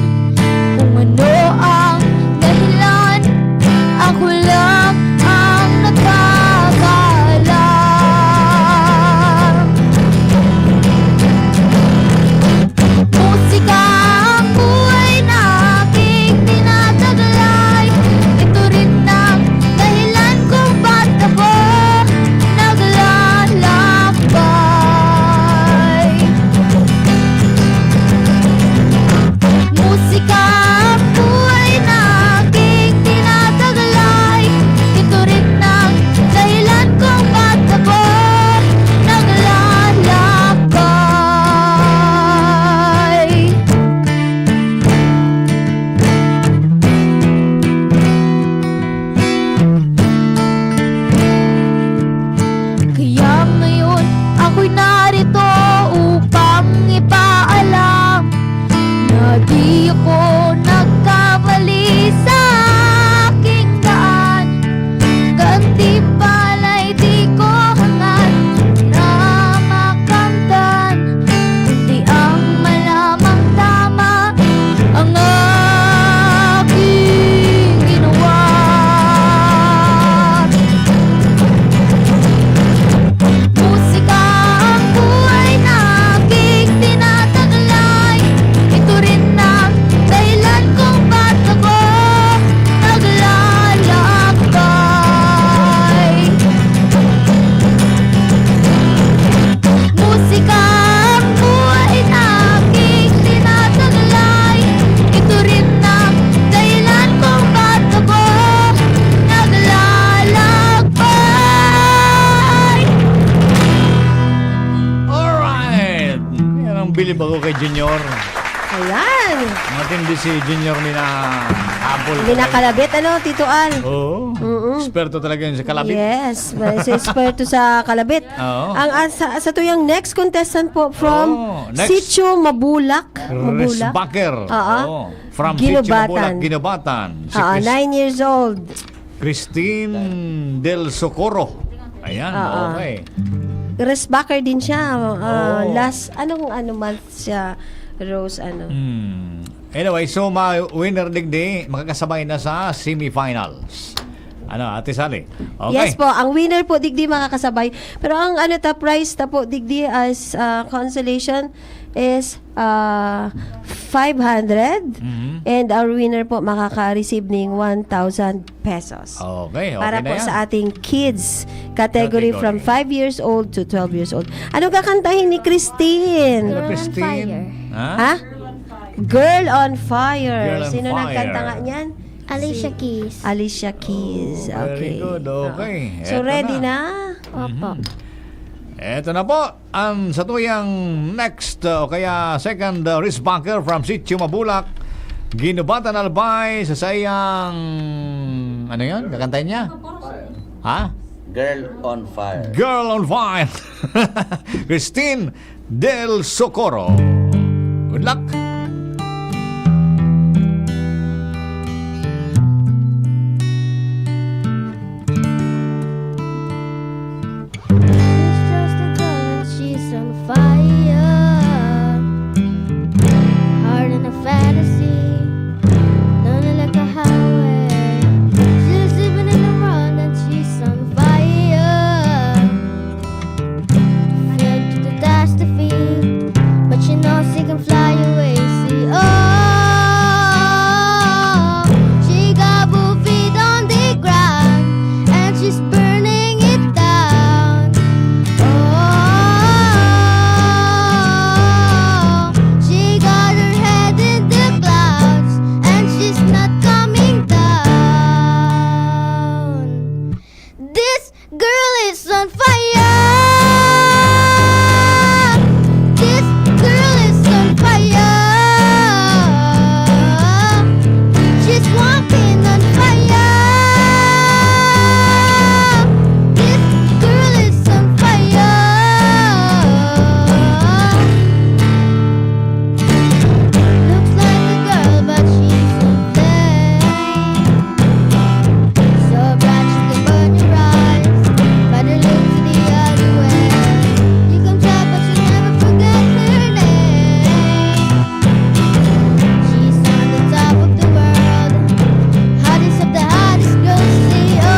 Kung ano ang dahilan, ako lang ang nakakaalam. Musika ang buhay na aking tinataglay. Ito rin ang dahilan kung ba't ako naglalakbay. Musika ang buhay na aking tinataglay. Ito rin ang dahilan kung ba't ako naglalakbay. Kaya ngayon ako'y narito upang ipaalam na di ako nagkamali sa aking daan. Gantimpala'y di ko hangad na makamtan, kundi ang malamang tama ang aking ginawa. Musika ang buhay na aking tinataglay. Ito rin ang dahilan kung ba't ako naglalakbay. Musika ang buhay na aking tinataglay. Ito rin ang dahilan kung ba't ako naglalakbay. Alright. Yan ang bilib ako kay Junior. Ayan. Matindi si Junior Mina Apple. Minakalabit, ano, Tito Al? Oo. Mm-mm. Eksperto talaga yun sa kalabit. Yes, may si eksperto sa kalabit. Oo. Ang, ah, sa, sa tuyang next contestant po from Oh, next. Sitio Mabulak. Mabulak. Resbacker. Oo. Oo. From Sitio Mabulak, Guinobatan. Guinobatan. Si Oo, Chris- nine years old. Christine Del Socorro. Ayan, Oo. okay. Resbacker din siya. Ah, Oo. last, anong, ano, month siya, Rose, ano? Hmm. Anyway, so, ma-winner digdi, makakasabay na sa semifinals. Ano, Ate Sally? Okay. Yes po, ang winner po digdi, makakasabay. Pero ang ano ta, prize ta po digdi as, ah, consolation is, ah, five hundred. Mhm. And our winner po makaka-receive ning one thousand pesos. Okay, okay Para na po yan. sa ating kids category Category. from five years old to twelve years old. Ano kakantahin ni Christine? Hello, Girl on Christine. Fire. Ha? Ha? Girl on Fire. Girl on Sino Fire. nagkanta nga niyan? Alicia Si Keys. Alicia Keys. Oh, very Okay. good. Okay. Ah. So, Eto ready na. na? Opo. Mhm. Eto na po ang satuyang next, uh, o kaya second, uh, risk backer from Sitio Mabulak. Ginubatan Albay sa saiyang, ano yun? Kakantahin niya? Ha? Girl on Fire. Girl on Fire. Christine Del Socorro. Good luck. She's just a girl and she's on fire. Heart in a fantasy. Lonely like a highway. She's living in the world and she's on fire. Feel the catastrophe, but she knows she can fly away. See, oh, she got both feet on the ground, and she's burning it down. Oh, she got her head in the clouds, and she's not coming down. This girl is on fire. This girl is on fire. She's walking on fire. This girl is on fire. Looks like a girl, but she's so plain. So bright she can burn your eyes. Better look the other way. You can try, but you'll never forget her name. She's on the top of the world. Hottest of the hottest girls, see, oh.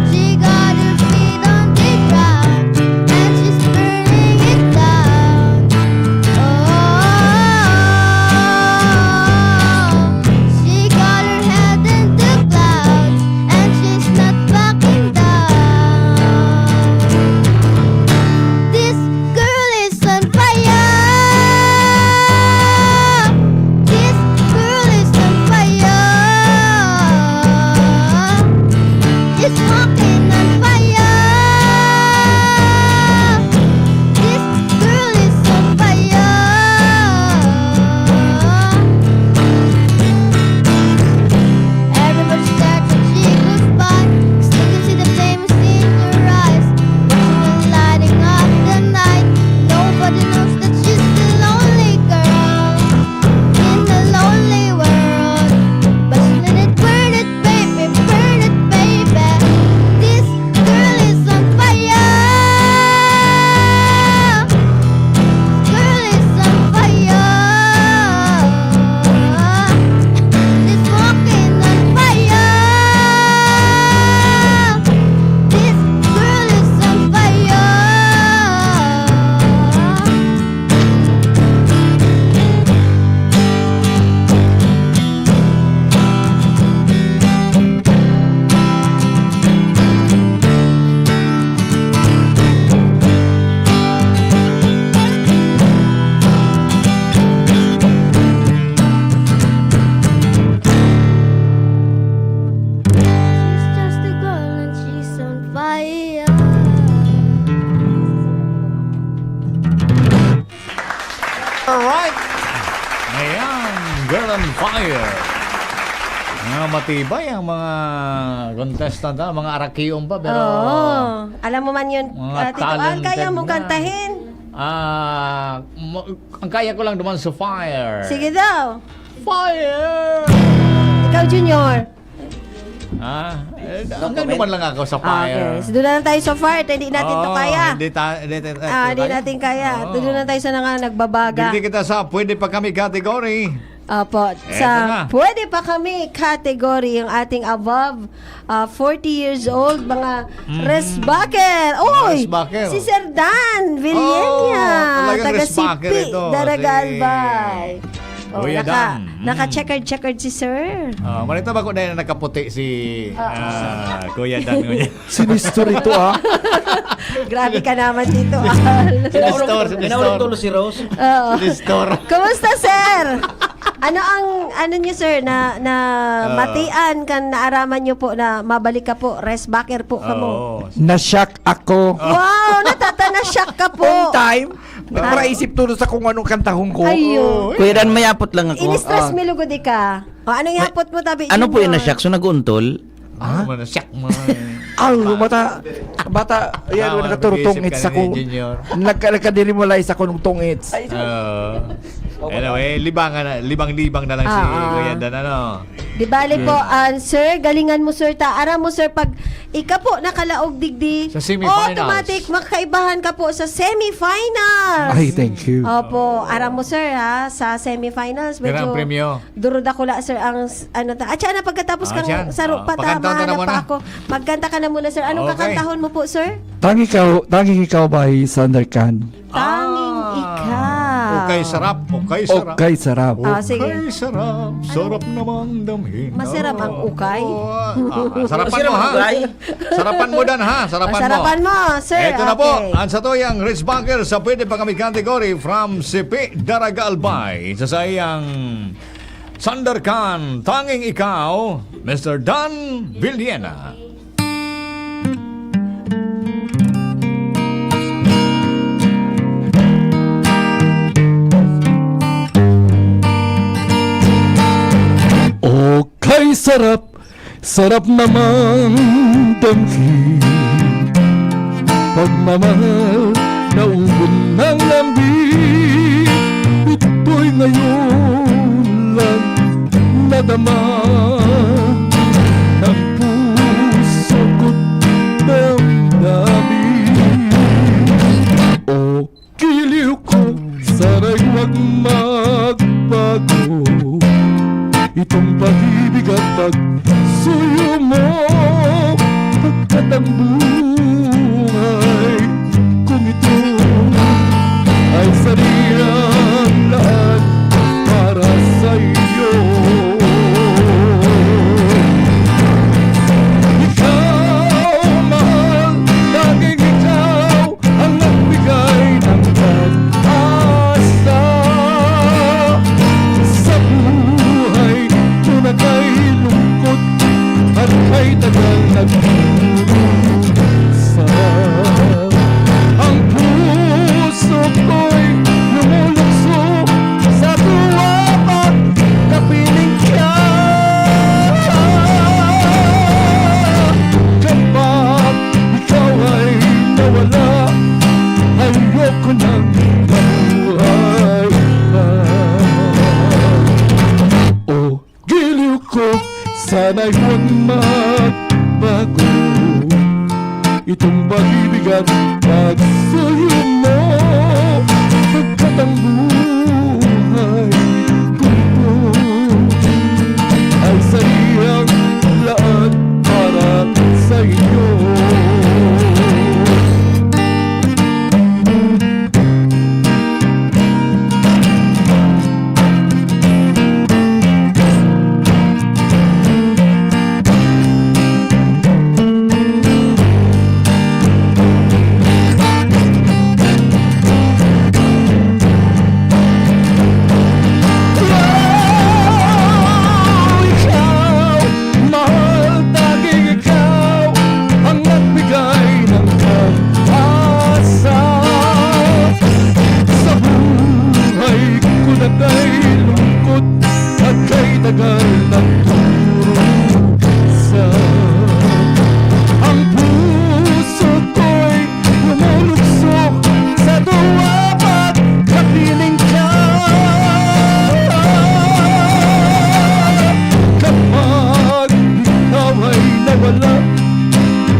She got her feet on the ground, and she's burning it down. Oh, she got her head in the clouds, and she's not backing down. This girl is on fire. This girl is on fire. She's walking on fire. This girl is on fire. Everybody stares when she goes by. 'Cause they can see the flame in her eyes. Watching her lighting up the night. Nobody knows that she's the lonely girl in the lonely world. But she let it burn it, baby, burn it, baby. This girl is on fire. Girl is on fire. She's walking on fire. This girl is on fire. She's just a girl and she's on fire. Alright. Ayan, Girl on Fire. Ah, matibay ang mga contestant, ha? Mga arakion pa, pero Oo. Alam mo man yun, mga ah, Tito Al, talented kaya mo na. kantahin? Ah, mo-, ang kaya ko lang naman sa fire. Sige daw. Fire! Ikaw, Junior. Ah, eh, No hanggang comment. naman lang ako sa Ah, fire. okay. So, doon na lang tayo sa fire. Hindi natin to Oo, kaya. hindi ta-, hindi ta-, Ah, hindi tayo. natin kaya. Oo. Doon na tayo sa nanga-, nagbabaga. Digdi kita sa pwede pa kami category. Opo, Eto sa na. Pwede pa kami category, yung ating above, ah, forty years old, mga Mm. Resbacker. Mga Uy, Resbacker. Si Sir Dan Villenia, Oh, talagang taga Resbacker Sipi, ito, Daraga si Albay. Oh, Kuya naka-, Dan. Mm. naka-checkered-checkered si Sir. Ah, malita ba ko na nakaputi si, Oo. ah, Kuya Dan ngunyan? Sinistor ito, ah. Grabe ka naman dito, Al. Sinistor, Minaurog sinistor. tulo si Rose. Oo. Sinistor. Kumusta, sir? Ano ang, ano niyo, sir, na, na Oo. matian kan naaraman niyo po na mabalik ka po, Resbacker po kamo? Oo. Na-shock ako. Wow, natatana-shock ka po. On time. Nagparaisip tulo sa kung anong kantahon ko. Ayun. Oo. Kuya Dan, may apot lang ako. In-stress Ah. mi lugod ika. O, anong May, ihapot mo, tabi? ano po yun, Junior? na-shock? So, nag-uuntol? Ah? Ano, na-shock mo? Ay, Ba- bata, bata, yan, Tama, nakaturutong nag-iisip it's ka ako. ni Junior. Nagka-, nagkadirimulay sa kunong tungits. Ay, Oo. Okay Anyway, lang. libangan na, libang-libang na lang si Ah, ah. Kuya Dan, ano? Di bale po, Yeah. ah, sir, galingan mo, sir, ta. Aram mo, sir, pag ika po nakalaog digdi, Sa semifinals. automatic, makakaibahan ka po sa semifinals. Ay, thank you. Opo, aram mo, sir, ha, sa semifinals, Pero ang medyo premyo? duro dakula, sir, ang s-, ano ta. At siya na, pagkatapos Ah, kang siya. saro Ah, pa, pakantahan tama na na muna. pa ako. Magkanta ka na muna, sir. Anong Okay. kakantahon mo po, sir? Tanging Ikaw, Tanging Ikaw by Sanderkan. Tanging Ah. Ikaw. Okay, sarap. Okay, sarap. Okay, sarap. Ah, sige. Okay, sarap. Sarap namang damhin. Masarap ang ukay? Oo, ah, ah, sarapan Masarap mo, ang ha? ukay? Sarapan mo, Dan, ha? Sarapan mo. Sarapan mo, sir. Eto na po, Okay. ang satuyang Resbacker sa Pwede Pa Kami category from Sipi, Daraga, Albay. Sa saiyang Sanderkan, Tanging Ikaw, Mister Dan Villena. Okay, sarap, sarap namang damhin. Pagmamahal na ugon ng lambing, ito'y ngayon lang nadama ng puso ko't damdamin. O giliw ko, sana'y huwag magbago itong pag-ibig at pagsuyo mo, pagkat ang buhay kong ito ay sadyang lahat para sa iyo. Ikaw, mahal, tanging ikaw ang nagbigay ng pag-asa sa buhay ko na kay lungkot at kay tagal nagdurusa. Ang puso ko'y lumulukso sa tuwa pagkapiling ka. Kapag ikaw ay nawala, ayoko nang mabuhay pa. O giliw ko, sana'y huwag magbago itong pag-ibig at pagsuyo mo. Pagkat ang buhay ko ito ay sadyang lahat para sa iyo. Ikaw, mahal, tanging ikaw ang nagbigay ng pag-asa sa buhay ko na kay lungkot at kay tagal nagdurusa. Ang puso ko'y lumulukso sa tuwa pagkapiling ka. Kapag ikaw ay nawala,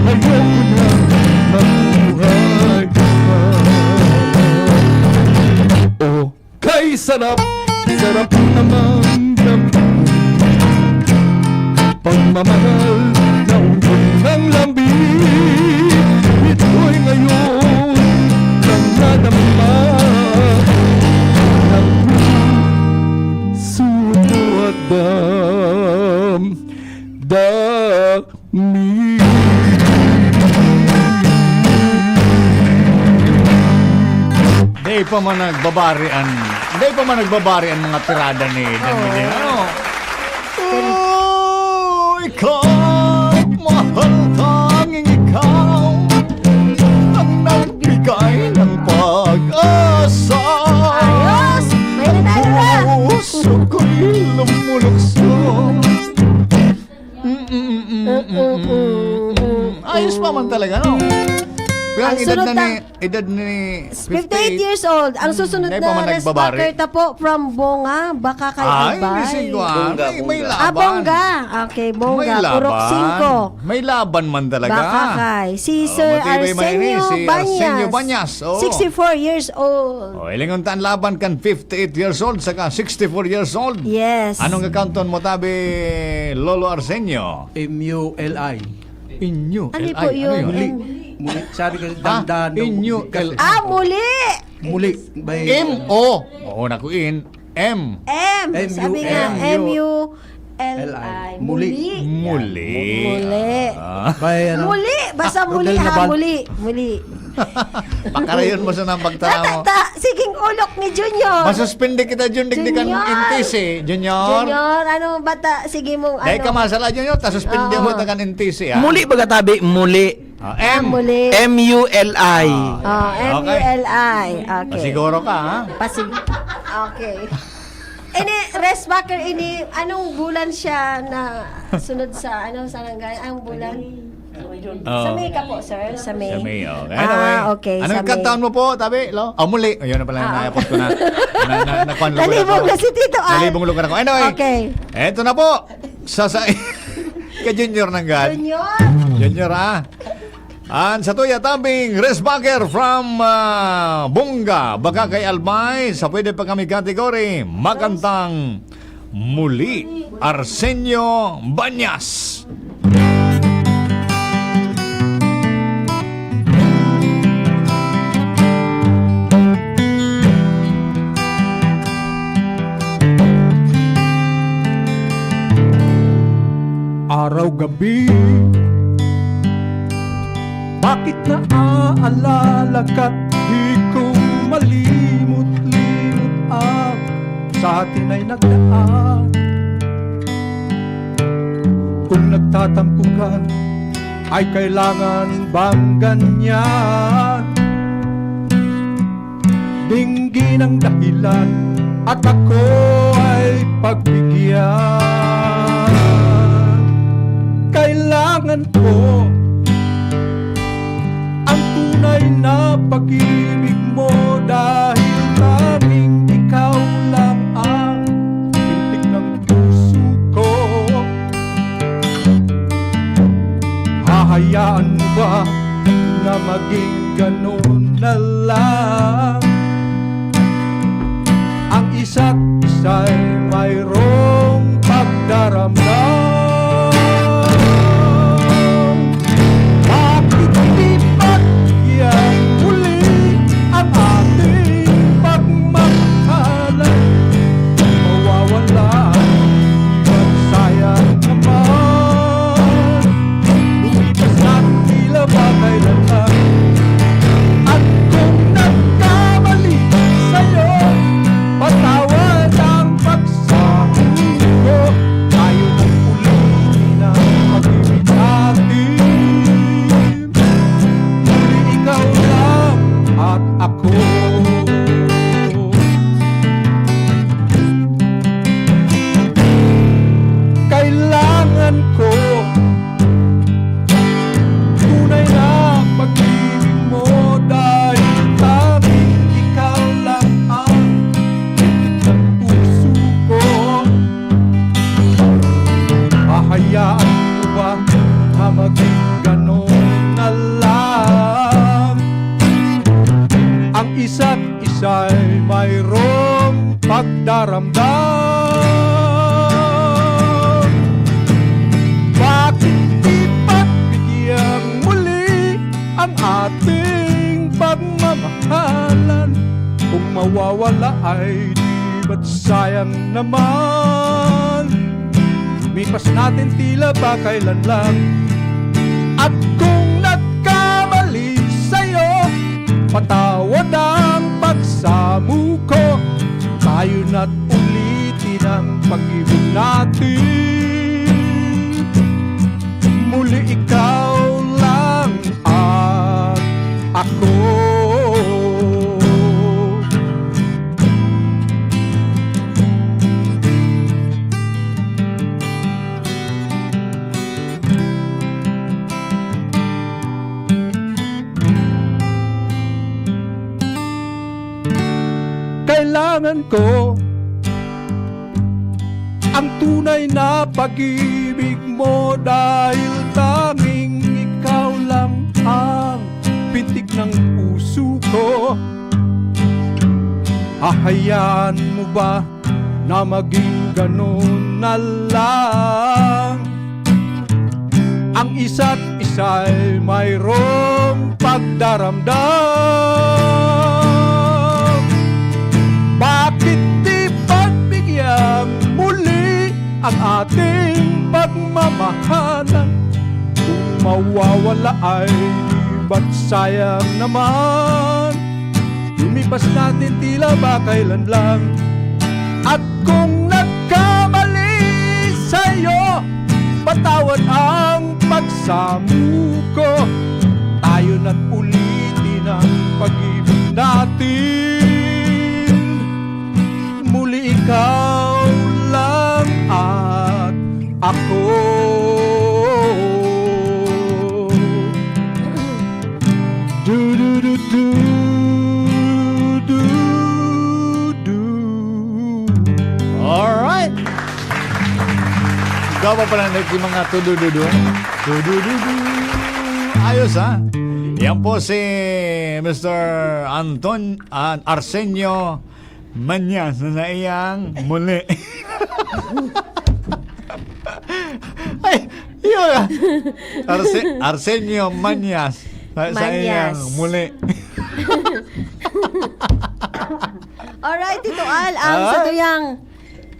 ayoko na mabuhay pa. O kay sarap, sarap namang Mamahal na undang ng lambing, ito'y ngayon lang nadama ng puso at damdamin. Dai pa man nagbabari an, dai pa man nagbabari an mga tirada ni Dan Oo. Medina, ano? Oh, ikaw, mahal, tanging ikaw ang nagbigay ng pag-asa. Ayos! May nanalo na! Ang puso ko'y lumulukso. Mm, mm, mm, mm, mm, mm, mm. Ayos pa man talaga, no? Pero ang Ang edad sunod na ni, na, edad ni fifty-eight fifty-eight, years old. Ang susunod hmm, may na pa man rice nagbabari. Cracker ta po from Bonga, Bacacay, Ay, Albay. Gising ko, ah. Bonga, May, may Bonga. Ah, laban. Bongga. Okay, Bongga. May laban. Purok singko. May laban man talaga. Bacacay. Si Oh, Sir matibay man ini, Arsenio si Arsenio Bañas, Bañas, oo. sixty-four years old. Oh, hilingon ta an laban kan fifty-eight years old saka sixty-four years old. Yes. Anong kakanton mo, tabi, Lolo Arsenio? M U L I. Inyo, Ano L I, po ano yun? Yun? Muli. Muli. Sabi ko, Ah, dandan daw, inyo, kasi L I. Ah, muli! Muli. May M O. Oo, naku, in. M. M. Sabi nga, M U L I. M U L I. Muli. Muli. Muli. Ah. May ano? Muli. Basta Ah, muli, Rodel ha? Naval. Muli. Muli. Pakarayon mo sa nang pagtara mo. Tata, siging ulok ni Junior. Masuspindi kita, Jun, digdi kan Junior. N T C, Junior. Junior, ano ba ta? Sige mong Dahil ano. Ka masala, Junior, ta suspindi Oo. Mo ta kan N T C, ah. Muli baga tabi, muli. Ah, Ah, M. Muli. M U L I. Ah, Oh, okay. M U L I. Okay. Pasiguro ka, ha? Pasig-, okay. Ini, rest backer, ini, anong bulan siya na sunod sa, ano, sa nangga-, ang bulan? Oh. Sa May ka po, sir? Sa May. Sa May, oh. Ah, Anyway, okay, anong sa May. Kantahan mo po, tabi, Lo? Oh, muli. Ayun na pala, Ah, naayapos ko na. Na, na, nakuan ko na Nalibog to. Na si Tito Al. Nalibog lugar ako. Anyway, Okay. Eto na po. Sa, sa, ka Junior nanggad. Junior. Junior, ah. An satuya tabing Resbacker from, ah, Bunga, Bacacay, Albay, sa pwede pa kami category, makantang Muli, Arsenio Bañas. Araw-gabi, bakit naaalala ka't di ko malimot-limot ang sa atin ay nagdaan? Kung nagtatampo ka, ay kailangan bang ganyan? Dinggin ang dahilan at ako ay pagbigyan. Kailangan ko ang tunay na pag-ibig mo, dahil tanging ikaw lang ang pintig ng puso ko. Hahayaan mo ba na maging ganun na lang? Ang isa't isa'y mayroong pagdaramdam. Bakit di pagbigyan muli ang ating pagmamahalan? Mawawala, ba't sayang naman? Lumipas na tila ba kailan lang. At kung nagkamali sa'yo, patawad ang pagsahod ko. Tayo nang ulitin ang pag-ibig natin. Muli ikaw lang at ako. Kailangan ko tunay na pag-ibig mo, dahil tanging ikaw lang ang pintig ng puso ko. Hahayaan ko ba na maging ganon na lang? Ang isa't isa'y mayroong pagdaramdam. pagmamahalan. Kung mawawala ay di ba't sayang naman? Lumipas natin tila ba kailan lang. At kung nagkamali sa'yo, patawad ang pagsamo ko. Tayo na't ulitin ang pag-ibig natin. Muli ikaw lang at ako. Kailangan ko ang tunay na pag-ibig mo, dahil tanging ikaw lang ang pintig ng puso ko. Hahayaan mo ba na maging ganun na lang? Ang isa't isa'y mayroong pagdaramdam. Bakit di pagbigyan muli ang ating pagmamahalan? Kung mawawala ay di ba't sayang naman? Lumipas natin tila ba kailan lang. At kung nagkamali sa'yo, patawad ang pagsamo ko. Tayo na't ulitin ang pag-ibig natin. Muli ikaw lang at ako. Du, du, du, du, du, du. Alright. Gaba pala na yung mga tudududu. Tudududu. Ayos, ha? Yan po si Mister Anton, ah, Arsenio Manyas na sa iyang muli. Ay, yun, ah. Arse-, Arsenio Manyas. Sa, sa iyang Manyas. Muli. Alright, Tito Al, ang Ah? satuyang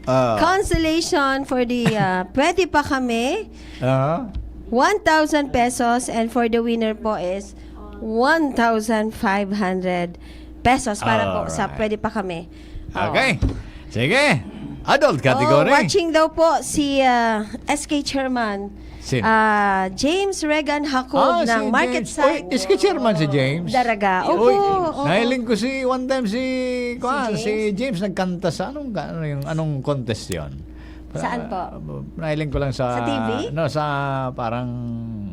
Ah. consolation for the, ah, Pwede Pa Kami, Ah. one thousand pesos, and for the winner po is one thousand five hundred pesos para po sa Alright. Pwede Pa Kami. Oo. Okay. Sige. Adult category. Oh, watching daw po si, ah, S K chairman. Sino? Ah, James Regan Jacob Ah, ng si Market James. Side. Uy, S K chairman si James. Daraga. Opo, Uy, oo. Nahiling ko si, one time si, Si kuwan, James? si James nagkanta sa anong, ano yung, anong contest yon? Saan po? Ah, nahiling ko lang sa, Sa T V? no, sa parang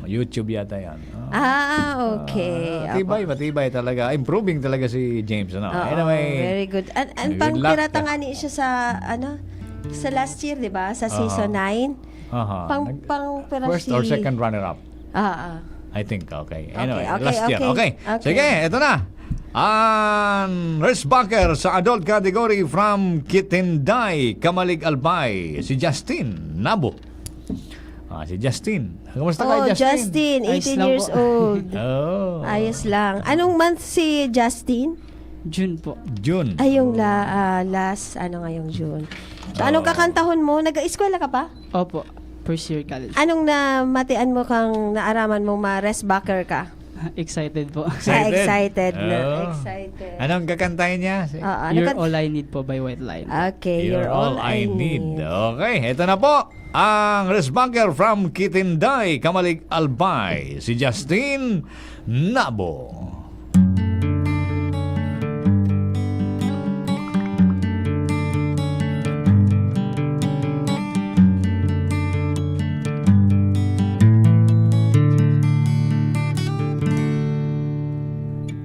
YouTube yata yan. Ah. Ah, okay. Ah, Opo. tibay, matibay talaga. Improving talaga si James, ano? Oo, Anyway, very good. An-, an-, good pang luck. pirata nga ni siya sa, ano, sa last year, di ba? Sa Oo. season nine. Aha. Pang, Nag-, pang, pero first or si second runner-up? Ah, ah. I think, okay. Okay, Anyway, okay, last year. okay. Okay. Okay. Sige, eto na. Ang Rice Backer sa adult category from Kitinday, Camalig, Albay, si Justin Nabo. Ah, si Justin. Kumusta ka, Oh, Justin? Justin, Ayos eighteen lang years po. old. Oh. Ayos lang. Anong month si Justin? June po. June. Ay, yung la-, ah, last, ano ngayong June. So, anong Oo. kakantahon mo? Nag-eskwela ka pa? Opo. First year college. Anong namatian mo kang naaraman mong ma-Rice Backer ka? Excited po. Ah, Excited? excited na. Oo. Excited. Anong kakantahin niya? Si Oo, ano You're kan- All I Need po by White Lion. Okay, You're You're All All I I Need. Need. Okay, eto na po. Ang Rice Backer from Kitinday, Camalig, Albay, si Justin Nabo.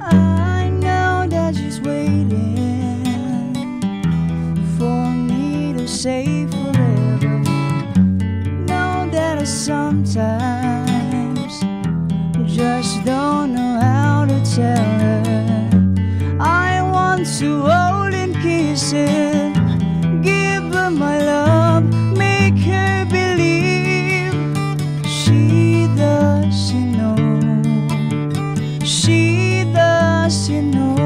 I know that she's waiting for me to say forever. Know that I sometimes just don't know how to tell her. I want to hold and kiss her, give her my love, make her believe. She doesn't know, she doesn't know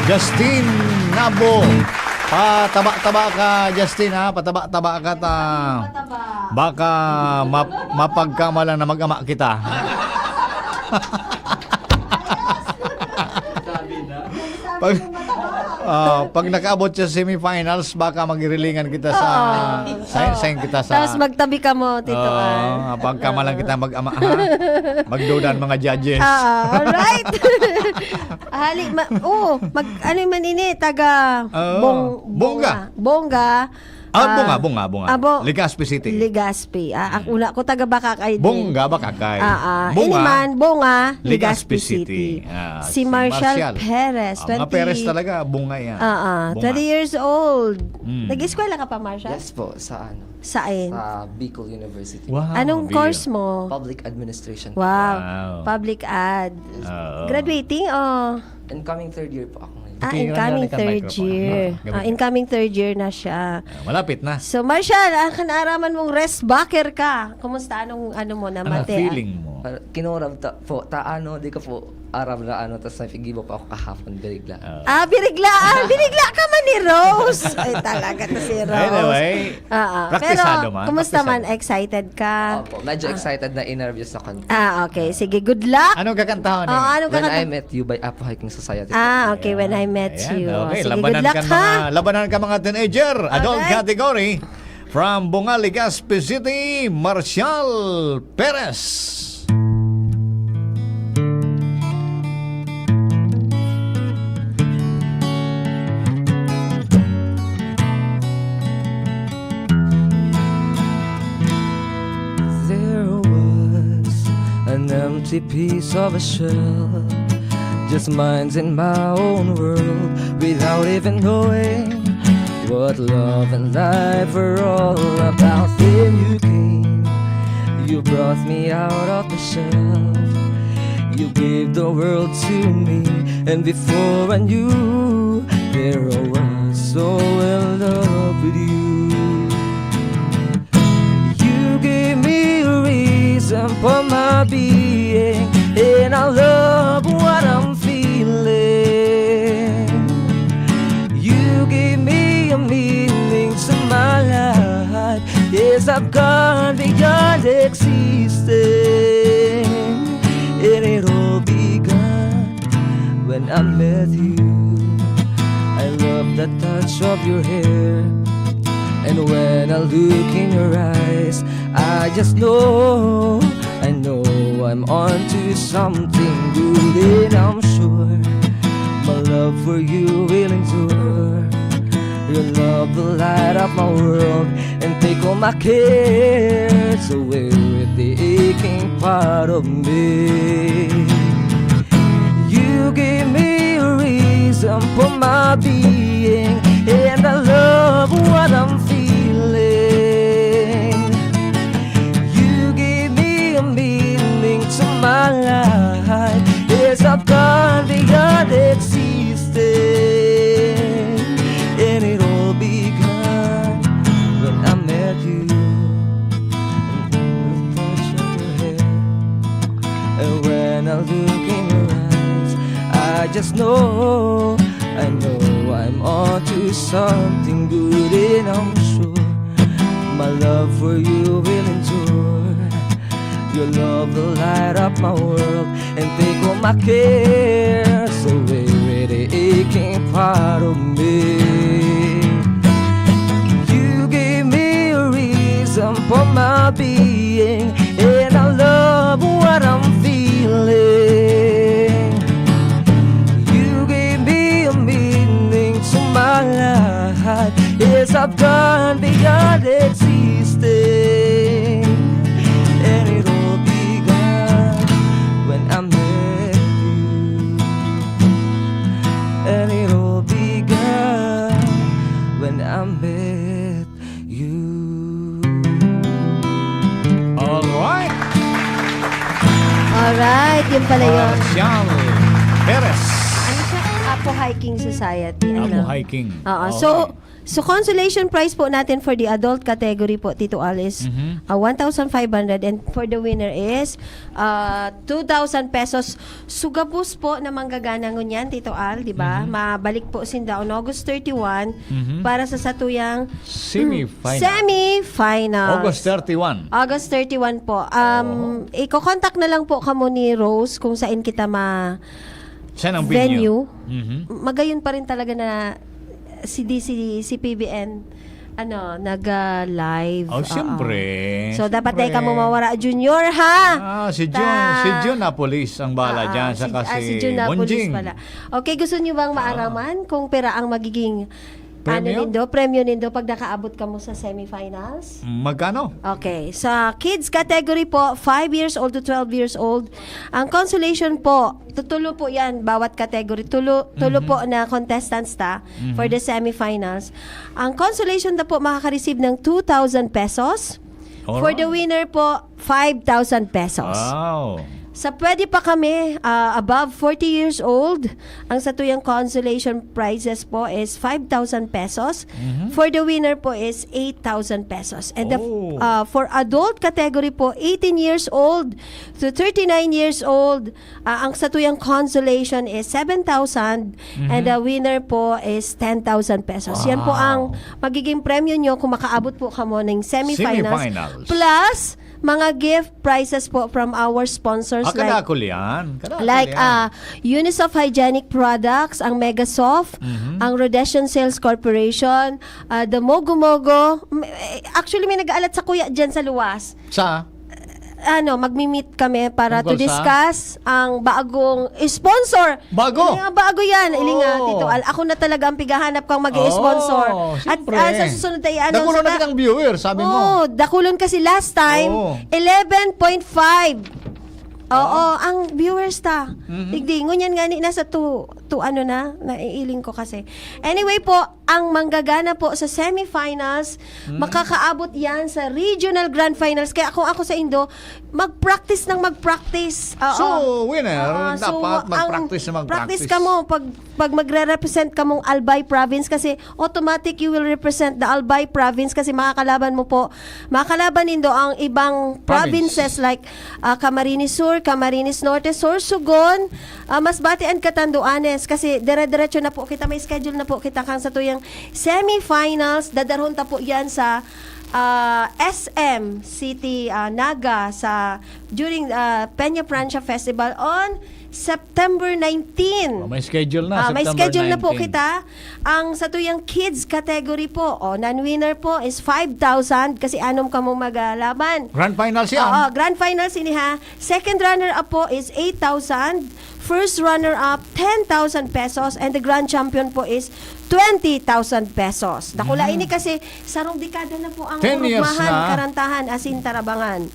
Justin Nabo. Pataba-taba ka, Justin, ha? Pataba-taba ka ta. Baka map-, mapagkamalan na mag-ama kita. Pag, ah, pag nakaabot sa semifinals, baka magirilingan kita sa, Oo. Sa, sa kita sa Tapos magtabi ka mo, Tito Oo, Al. Pagkamalan Oo. kita mag-ama, ha? Magduda ang mga judges. Oo, alright. Hali, ma-, oo, mag-, ano man ini, taga Oo. Bong-, Bongga. Bongga. Bongga. Ah, Ah, Bongga, Bongga, Bongga. ah, Bo-, Legazpi City. Legazpi. Ah, ang Mm. una ko, taga Bacacay din. Bongga, Bacacay. Ah, ah. Bongga, Ini man, Bongga, Legazpi Legazpi City. City. Ah, Si si Marshall Marshall. Perez, Ah, mga twenty Perez talaga, Bongga yan. Ah, ah. Bongga. Twenty years old. Mm. Nag-eskwela ka pa, Marshall? Yes po, sa ano? Saan? Sa Bicol University. Wow, Anong Bicol. course mo? Public administration. Wow. Wow. Public ad. Yes. Oo. Graduating o? Incoming third year po ako ngayon. Ah, Pakiramdam incoming ka ng third microphone. year. Ano? Gamit Ah, ka. incoming third year na siya. Ah, malapit na. So, Marshall, ang kanaaraman mong rest backer ka. Kumusta? Anong ano mo na Ano mate, ah? feeling mo? Ah, kinurab ta-, po, ta-, ano, di ko po aram na ano, tas napigibo pa ako kahapon, birigla. Ah. Ah, birigla, ah, birigla ka man ni Rose. Ay, talaga to si Rose. Anyway, Ah, ah. Praktisado Pero, man, kumusta man? praktisado. Excited ka? Opo, medyo Ah. excited na, nervous na konti. Ah, okay. Sige, good luck. Anong kakantahon Oh, eh? anong When I kakanta- Met You by Apo Hiking Society po. Ah, okay. When I Met Ayan, You. okay. Sige, Labanan good luck, ka, ha? mga, labanan ka, mga teenager, adult Okay. category. From Bongga, Legazpi City, Marshall Perez. There was an empty piece of a shell, just mine's in my own world, without even knowing what love and life were all about. Then you came, you brought me out of the shell. You gave the world to me, and before I knew, there I was so in love with you. You gave me a reason for my being, and I love what I'm feeling. You gave me a meaning to my life. Yes, I've gone beyond existing, and it all began when I met you. I love the touch of your hair, and when I look in your eyes, I just know, I know I'm on to something good, and I'm sure my love for you will endure. Your love will light up my world and take all my cares away with the aching part of me. You gave me a reason for my being, and I love what I'm feeling. You gave me a meaning to my life. Yes, I've gone beyond existing, and it all began when I met you. And the touch of your hair, and when I look in your eyes, I just know, I know I'm on to something good, and I'm sure my love for you will endure. Your love will light up my world and take all my cares away with the aching part of me. You gave me a reason for my being, and I love what I'm feeling. You gave me a meaning to my life. Yes, I've gone beyond existing, and it all began when I met you. And it all began when I met you. Alright. Alright, yun pala yun. Marshall Perez. Ano siya? Apo Hiking Society. Apo Ano? Hiking. Oo, so, Alright. So, consolation prize po natin for the adult category po, Tito Al, is, Mhm. uh, one thousand five hundred, and for the winner is, uh, two thousand pesos. So, gabos po na manggagana ngunyan, Tito Al, di ba? Mhm. Mabalik po sinda on August thirty-one Mhm. para sa satuyang Semifinal. Semifinals. August thirty-one. August thirty-one po. Um, Oo. Iko-contact na lang po kamo ni Rose kung saan kita ma- Saan ang venue? Venue. Mhm. Magayon pa rin talaga na si D C, si P B N, ano, nag-, ah, live. Oh, Oo. Siyempre. So, dapat Siyempre. Di ka mo mawara, Junior, ha? Ah, si Jun, Ta- si Jun Apolis ang bahala Ah, dyan, si, saka ah, si si Jun Apolis Bonjing. Pala. Okay, gusto niyo bang Ah. maaraman kung pera ang magiging, ano Premyo? Nindo, premyo nindo pag nakaabot kamo sa semifinals? Magkano? Okay, sa kids category po, five years old to twelve years old, ang consolation po, tutulo po yan, bawat category. Tulo, tulo Mhm. po na contestants ta Mhm. for the semifinals. Ang consolation na po makaka-receive ng two thousand pesos. For the Alright. Winner po, five thousand pesos. Wow. Sa pwede pa kami, ah, above forty years old, ang satuyang consolation prizes po is five thousand pesos. Mhm. For the winner po is eight thousand pesos. And the f-, Oh. ah, for adult category po, eighteen years old to thirty-nine years old, ah, ang satuyang consolation is seven thousand and Mhm. the winner po is ten thousand pesos. Yan po Wow. ang magiging premyo nyo kung makaabot po kamo ng semifinals. Semifinals. Plus, mga gift prizes po from our sponsors Ah, like, kadakol yan. Kadakol like, yan. ah, Unisoft Hygienic Products, ang Megasoft, Mhm. ang Rhodesian Sales Corporation, ah, the Mogo Mogo. M-, eh, actually, may nag-aalat sa kuya dyan sa luwas. Sa? Ano, magmi-meet kami para to Tungkol sa? Discuss ang bagong sponsor. Bago? Ilinga, bago yan. Ilinga, Oo. Tito Al. Ako na talaga ang pighahanap kang mag-i-sponsor. Oo, At, siyempre. Ah, sa susunod tayo, ano, Dakulo sa na ta-, kitang viewer, sabi mo. Oo, dakulon kasi last time, Oo. eleven point five. Oo, Oo. Ang viewers ta. Mhm. Digdi, ngunyan nga ni, nasa two, two ano na, naiiling ko kasi. Anyway po, ang manggagana po sa semifinals, Hmm. makakaabot yan sa regional grand finals. Kaya kung ako sa Indo, mag-practice ng mag-practice. Oo. So, winner, Oo, so, dapat ang mag-practice na mag-practice. Practice ka mo pag, pag magre-represent ka mong Albay province kasi automatic you will represent the Albay province kasi makakalaban mo po, makakalaban nindo ang ibang Province. Provinces like, ah, Camarines Sur, Camarines Norte, Sorsogon, ah, Masbate and Catanduanes kasi dire-diretso na po kita, may schedule na po kita kang sa tuyang semifinals. Dadarhon ta po yan sa, ah, S M City, ah, Naga sa, during, ah, Peña Francia Festival on September nineteen. Oh, may schedule na, Ah, may September schedule na po nineteen. Kita. Ang sa tuyang kids category po, oh, non-winner po is five thousand kasi anom kamo magalaban. Grand finals yan. Oo, grand finals ini ha. Second runner-up po is eight thousand. First runner-up, ten thousand pesos. And the grand champion po is twenty thousand pesos. Dakula Mm. ini kasi sarong dekada na po ang Ten years Urugmahan, na. Karantahan, asin Tarabangan.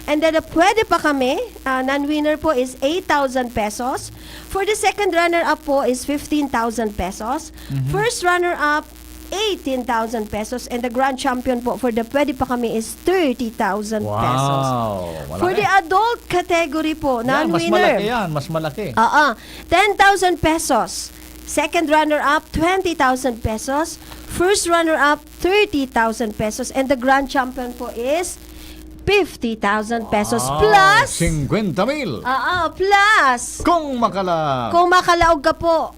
And then, uh, pwede pa kami, uh, non-winner po is eight thousand pesos. For the second runner-up po is fifteen thousand pesos. Mhm. First runner-up, eighteen thousand pesos. And the grand champion po for the pwede pa kami is thirty thousand pesos. Wow, malaki. For the adult category po, Yan, mas non-winner. Malaki yan, mas malaki. Oo. Ten thousand pesos. Second runner-up, twenty thousand pesos. First runner-up, thirty thousand pesos. And the grand champion po is fifty thousand pesos. Wow, plus singkwenta mil. Oo, plus. Kung makala- Kung makalaog ka po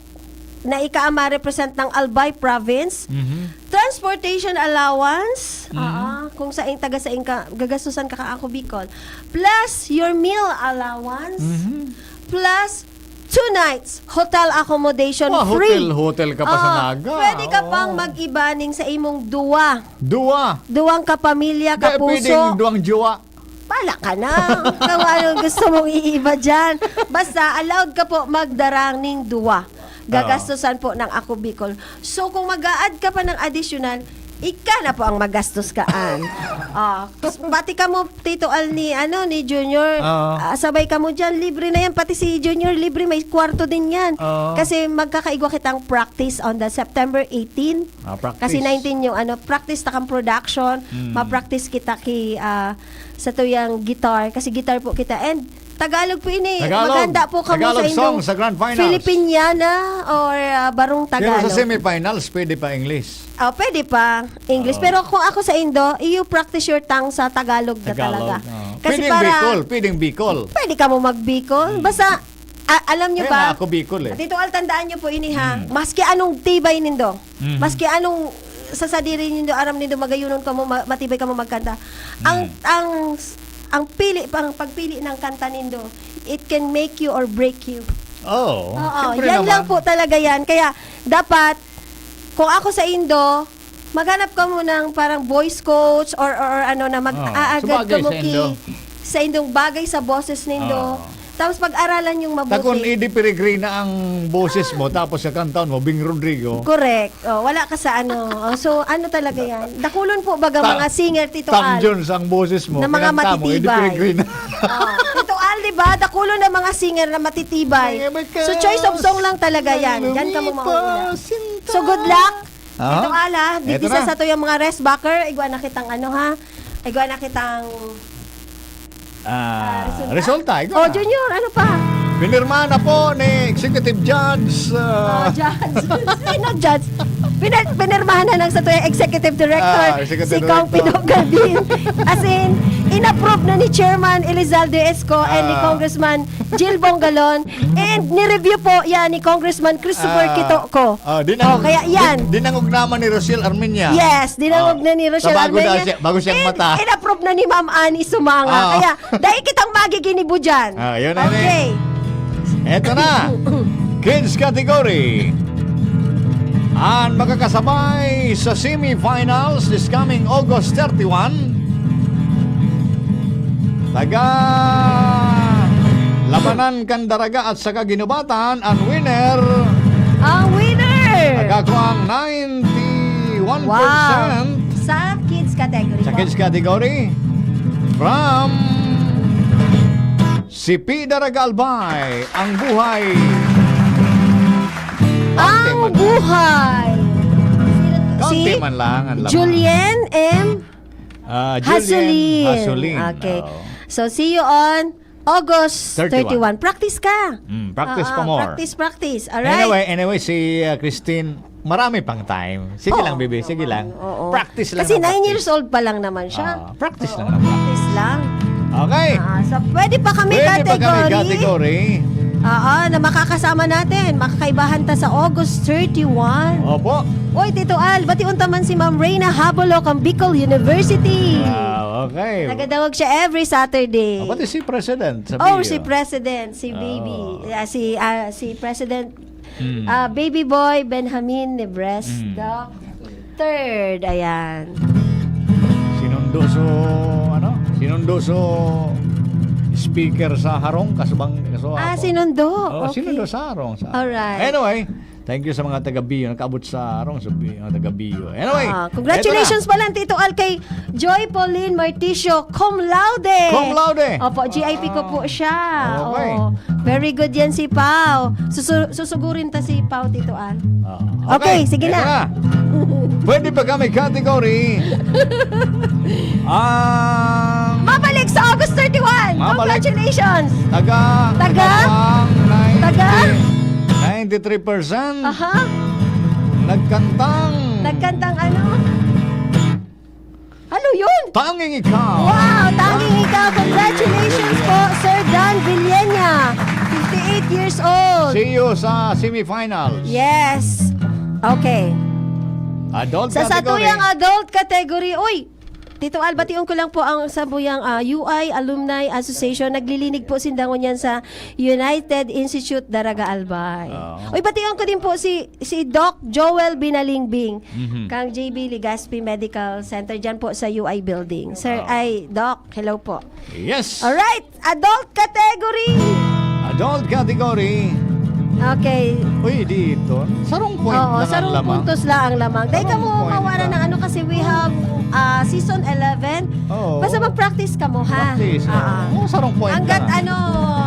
na ika ang ma-represent ng Albay Province, Mhm. transportation allowance, Mhm. oo, kung sa taga sa inka, gagastusan ka ka ako Bicol, plus your meal allowance, Mhm. plus two nights hotel accommodation Wa, free. Hotel, hotel ka pa sa Ah, Naga. Pwede ka Oo. Pang mag-iba ning sa imong duwa. Duwa. Duwang kapamilya, Di, kapuso. Pwedeng duwang jowa. Pala ka na. Kung anong gusto mong iiba dyan. Basta, allowed ka po magdarang ning duwa. Gagastusan Oo. Po ng Ako Bicol. So, kung mag-a-add ka pa ng additional, ika na po ang magastos kaan. Ah, bati ka mo, Tito Al ni, ano, ni Junior. Oo. Ah, sabay ka mo dyan, libre na yan. Pati si Junior, libre, may kwarto din yan. Oo. Kasi magkakaigwa kitang practice on the September eighteen. Ah, practice. Kasi nineteen yung, ano, practice ta kang production, Hmm. ma-practice kita ki, ah, sa tuyang guitar. Kasi guitar po kita. And Tagalog po ini. Tagalog. Maganda po kamo Tagalog sa indong song sa grand finals. Filipiniana or, ah, barong Pero sa Tagalog. Semifinals, pwede pa English. Oh, pwede pa English. Oo. Pero kung ako sa indo, you practice your tongue sa Tagalog na Tagalog, talaga. Oo. Kasi Pwedeng para Bicol, pwedeng Bicol. Pwede ka mo mag-Bicol. Hmm. Basta, a-, alam nyo Kaya ba? nga ako Bicol eh. Tito Al, tandaan nyo po ini ha. Hmm. Maski anong tibay nindo, Mhm. maski anong sa sadiri nindo, aram nindo, magayunon ka mo, ma-, matibay ka mo magkanta. Ang, Mhm. ang, ang pili, ang pagpili ng kanta nindo, it can make you or break you. Oo, Oo, siyempre yan lang naman. po talaga yan. Kaya, dapat, kung ako sa indo, maghanap ka mo ng parang voice coach or, or, or ano na Oo, mag-aagad sabagay ka mo sa ki, indo. sa indong bagay sa boses nindo. Oo. Tapos pag-aralan yung mabuti. Takon, Eddie Peregrina ang boses mo, Ah. tapos sa kantaon mo, Bing Rodrigo. Correct. Oh, wala ka sa ano. Oh, so, ano talaga yan? Dakulon po baga Ta-, mga singer, Tito Tam Al, Jones ang boses mo, na mga kinanta mo, Eddie matitibay. Peregrina. Oh, Tito Al, di ba? Dakulon na mga singer na matitibay. Ay, abay ka, So, choice of song lang talaga yan. Diyan ka mo lumipas, mauuna. sinta. So, good luck. Ah? Tito Al, ha? Eto Digdi sa na. sato yung mga rest backer. Igwa na kitang ano, ha? Igwa na kitang Ah, ah, resulta. resulta, ikaw Oh, na. Junior, ano pa? Pinirmahan na po ni Executive Judge, ah, Oh, judge. Sino judge? Pina-, pinirmahan na ng sa tuwing executive director, Ah, executive si Kong director. Pino Garbin. As in, inapprove na ni Chairman Elizalde Esco and ni Ah. Congressman Jill Bongalon. And ni-review po yan ni Congressman Christopher Ah. Quitoco. Oh, dinang-, Oh, kaya yan. din-, dinangog naman ni Rochelle Armenia. Yes, dinangog Oh, na ni Rochelle sa bago daw Armenia. siya, bago siyang And mata. in-approve na ni Ma'am Annie Sumanga. Ah. Kaya, dahil kitang magiginibo dyan. Ah, yun na, Okay. yun. Eto na. Kids category. Ang makakasabay sa semifinals this coming August thirty-one. Taga Labanan kan Daraga at saka Ginubatan, ang winner. Ang winner! Nagkakuha ang ninety-one percent Wow. Sa kids category Sa po. kids category. From Sipi Daraga Albay, ang buhay. Kaunti Ang man lang. buhay. Sino to? Kaunti Si man lang ang laman. Julien M. Ah, Julien Hasulin. Hasulin. Okay. Oo. So, see you on August Thirty-one. thirty-one. Practice ka. Mm, practice Ah, pa ah, more. practice, practice. Alright. Anyway, anyway, si, ah, Christine, marami pang time. Sige Oo. lang, baby. Sige lang. Oo. Practice lang Kasi ng nine practice. years old pa lang naman siya. Ah, practice Oo, lang naman. practice lang. Okay. Ah, so, pwede pa kami Pwede pa kami category. category. Oo, na makakasama natin. Makakaibahan ta sa August thirty-one. Opo. Oy, Tito Al, bation ta man si Ma'am Reyna Habolo kang Bicol University. Ah, okay. Nagadangog siya every Saturday. Oh, pati si President, sa Oh, Bio. si President, si Baby. Oo. Ah, si, ah, si President, Hmm. ah, Baby Boy Benjamin Nebres Mm. the third. Ayan. Sinundo so, ano? Sinundo so speaker sa harong, kasubang, kaso Ah, ako. sinundo. Oo, Okay. sinundo sa harong, sa Alright. Anyway, thank you sa mga taga Bio, nakaabot sa harong, sa Bio, mga taga Bio. Anyway, Ah, congratulations eto na. pala, Tito Al, kay Joy Pauline Marticio, cum laude. Cum laude. Opo, G I P ko po siya. Okay. Oo. Very good yan si Pao. Susu-, susugurin ta si Pao, Tito Al. Ah, Okay, okay. sige Eto na. na. Pwede pa kami category. Ang Mabalik sa August thirty-one. Mabalik. Congratulations. Taga, Taga? taga ang ninety, Taga? ninety-three percent. Aha. Nagkantang Nagkantang ano? Ano yun? Tanging Ikaw. Wow! Tanging Ikaw. Congratulations po, Sir Dan Villena. Fifty-eight years old. See you sa semifinals. Yes. Okay. Adult Sa category. satuyang adult category, uy, Tito Al, bation ko lang po ang sabuyang, ah, U I Alumni Association. Naglilinig po sinda ngunyan sa United Institute Daraga Albay. Oo. Uy, bation ko din po si, si Doc Joel Binalingbing, Mhm. kang J B Legaspi Medical Center, dyan po sa U I Building. Sir, Oo. ay, Doc, hello po. Yes. Alright, adult category. Adult category. Okay. Uy, di ito. Sarong point Oo, lang ang sarong lamang. puntos lang ang lamang. Dahil Sarong kamo point mawara lang. ng ano kasi we have, ah, season eleven. Oo. Basta mag-practice kamo, ha? Practice, oo. Ah, ah. Oo, sarong point Hanggat lang. ano,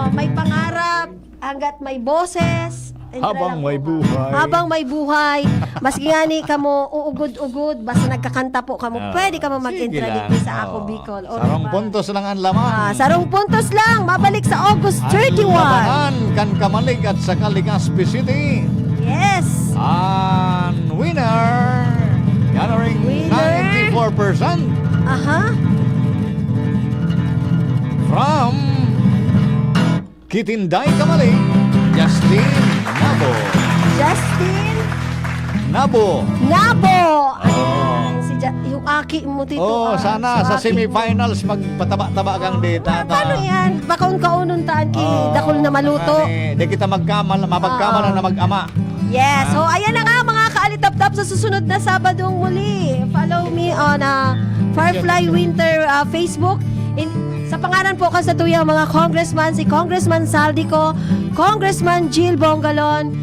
may pangarap, hanggat may boses, Habang may buhay. Habang may buhay. Maski nga ni kamo uugod-ugod, basta nagkakanta po kamo, Ah, pwede kamo sige mag-intra lang. Digdi sa Ako Oo. Bicol. O, Sarong diba? Puntos lang ang laman. Ah, sarong puntos lang. Mabalik sa August Ang thirty-one. Labanan kan Camalig at saka Legazpi City. Yes. Ang winner, gathering Winner. Ninety-four percent. Aha. From Kitinday, Camalig, Justin Nabo. Justin Nabo. Nabo. Oh. Ayan, si Ja-, yung aki mo, Tito, Oh, ah, sana sa semifinals magpataba-taba kang data. Ah, paano yan? Baka un kaunon taan ki Oh, dakul na maluto. Di kita magkamal-, mapagkamalan Oo. na mag-ama. Yes. Ah. So, ayan na nga, mga kaalitaptap, sa susunod na Sabadong muli. Follow me on, ah, Firefly Winter, ah, Facebook. In, sa pangalan po kan satuyang mga congressman, si Congressman Zaldy Co, Congressman Jil Bongalon,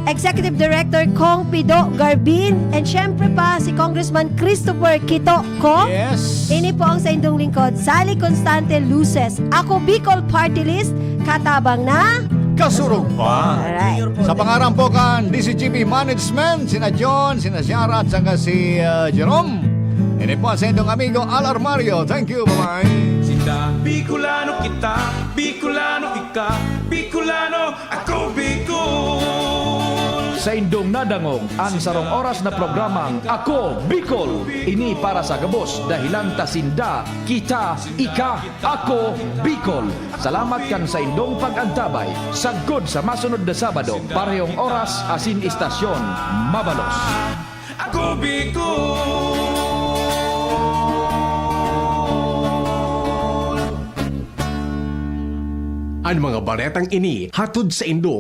Executive Director Cong Pido Garbin, and syempre pa si Congressman Christopher Quito Co. Yes. Ini po ang saindong lingkod, Sally Constante Luces. Ako Bicol Party List, katabang na. Kasurog pa. Alright. Sa pangaran po kan D C G B Management, sina John, sina Ciara, at saka si, uh, Jerome. Ini po ang saindong amigo Al Armario. Thank you, bye-bye. Sinda, Bicolano kita, Bicolano ika, Bicolano ako, Bicol. Saindong nadangog an sarong oras na programang Ako Bicol. Ini para sa gabos, dahelan ta sinda, kita, ika, ako, Bicol. Salamat kan saindong pag-antabay. Sagkod sa masunod na Sabado, parehong oras asin istasyon. Mabalos. Ako, Bicol. An mga baretang ini hatod saindo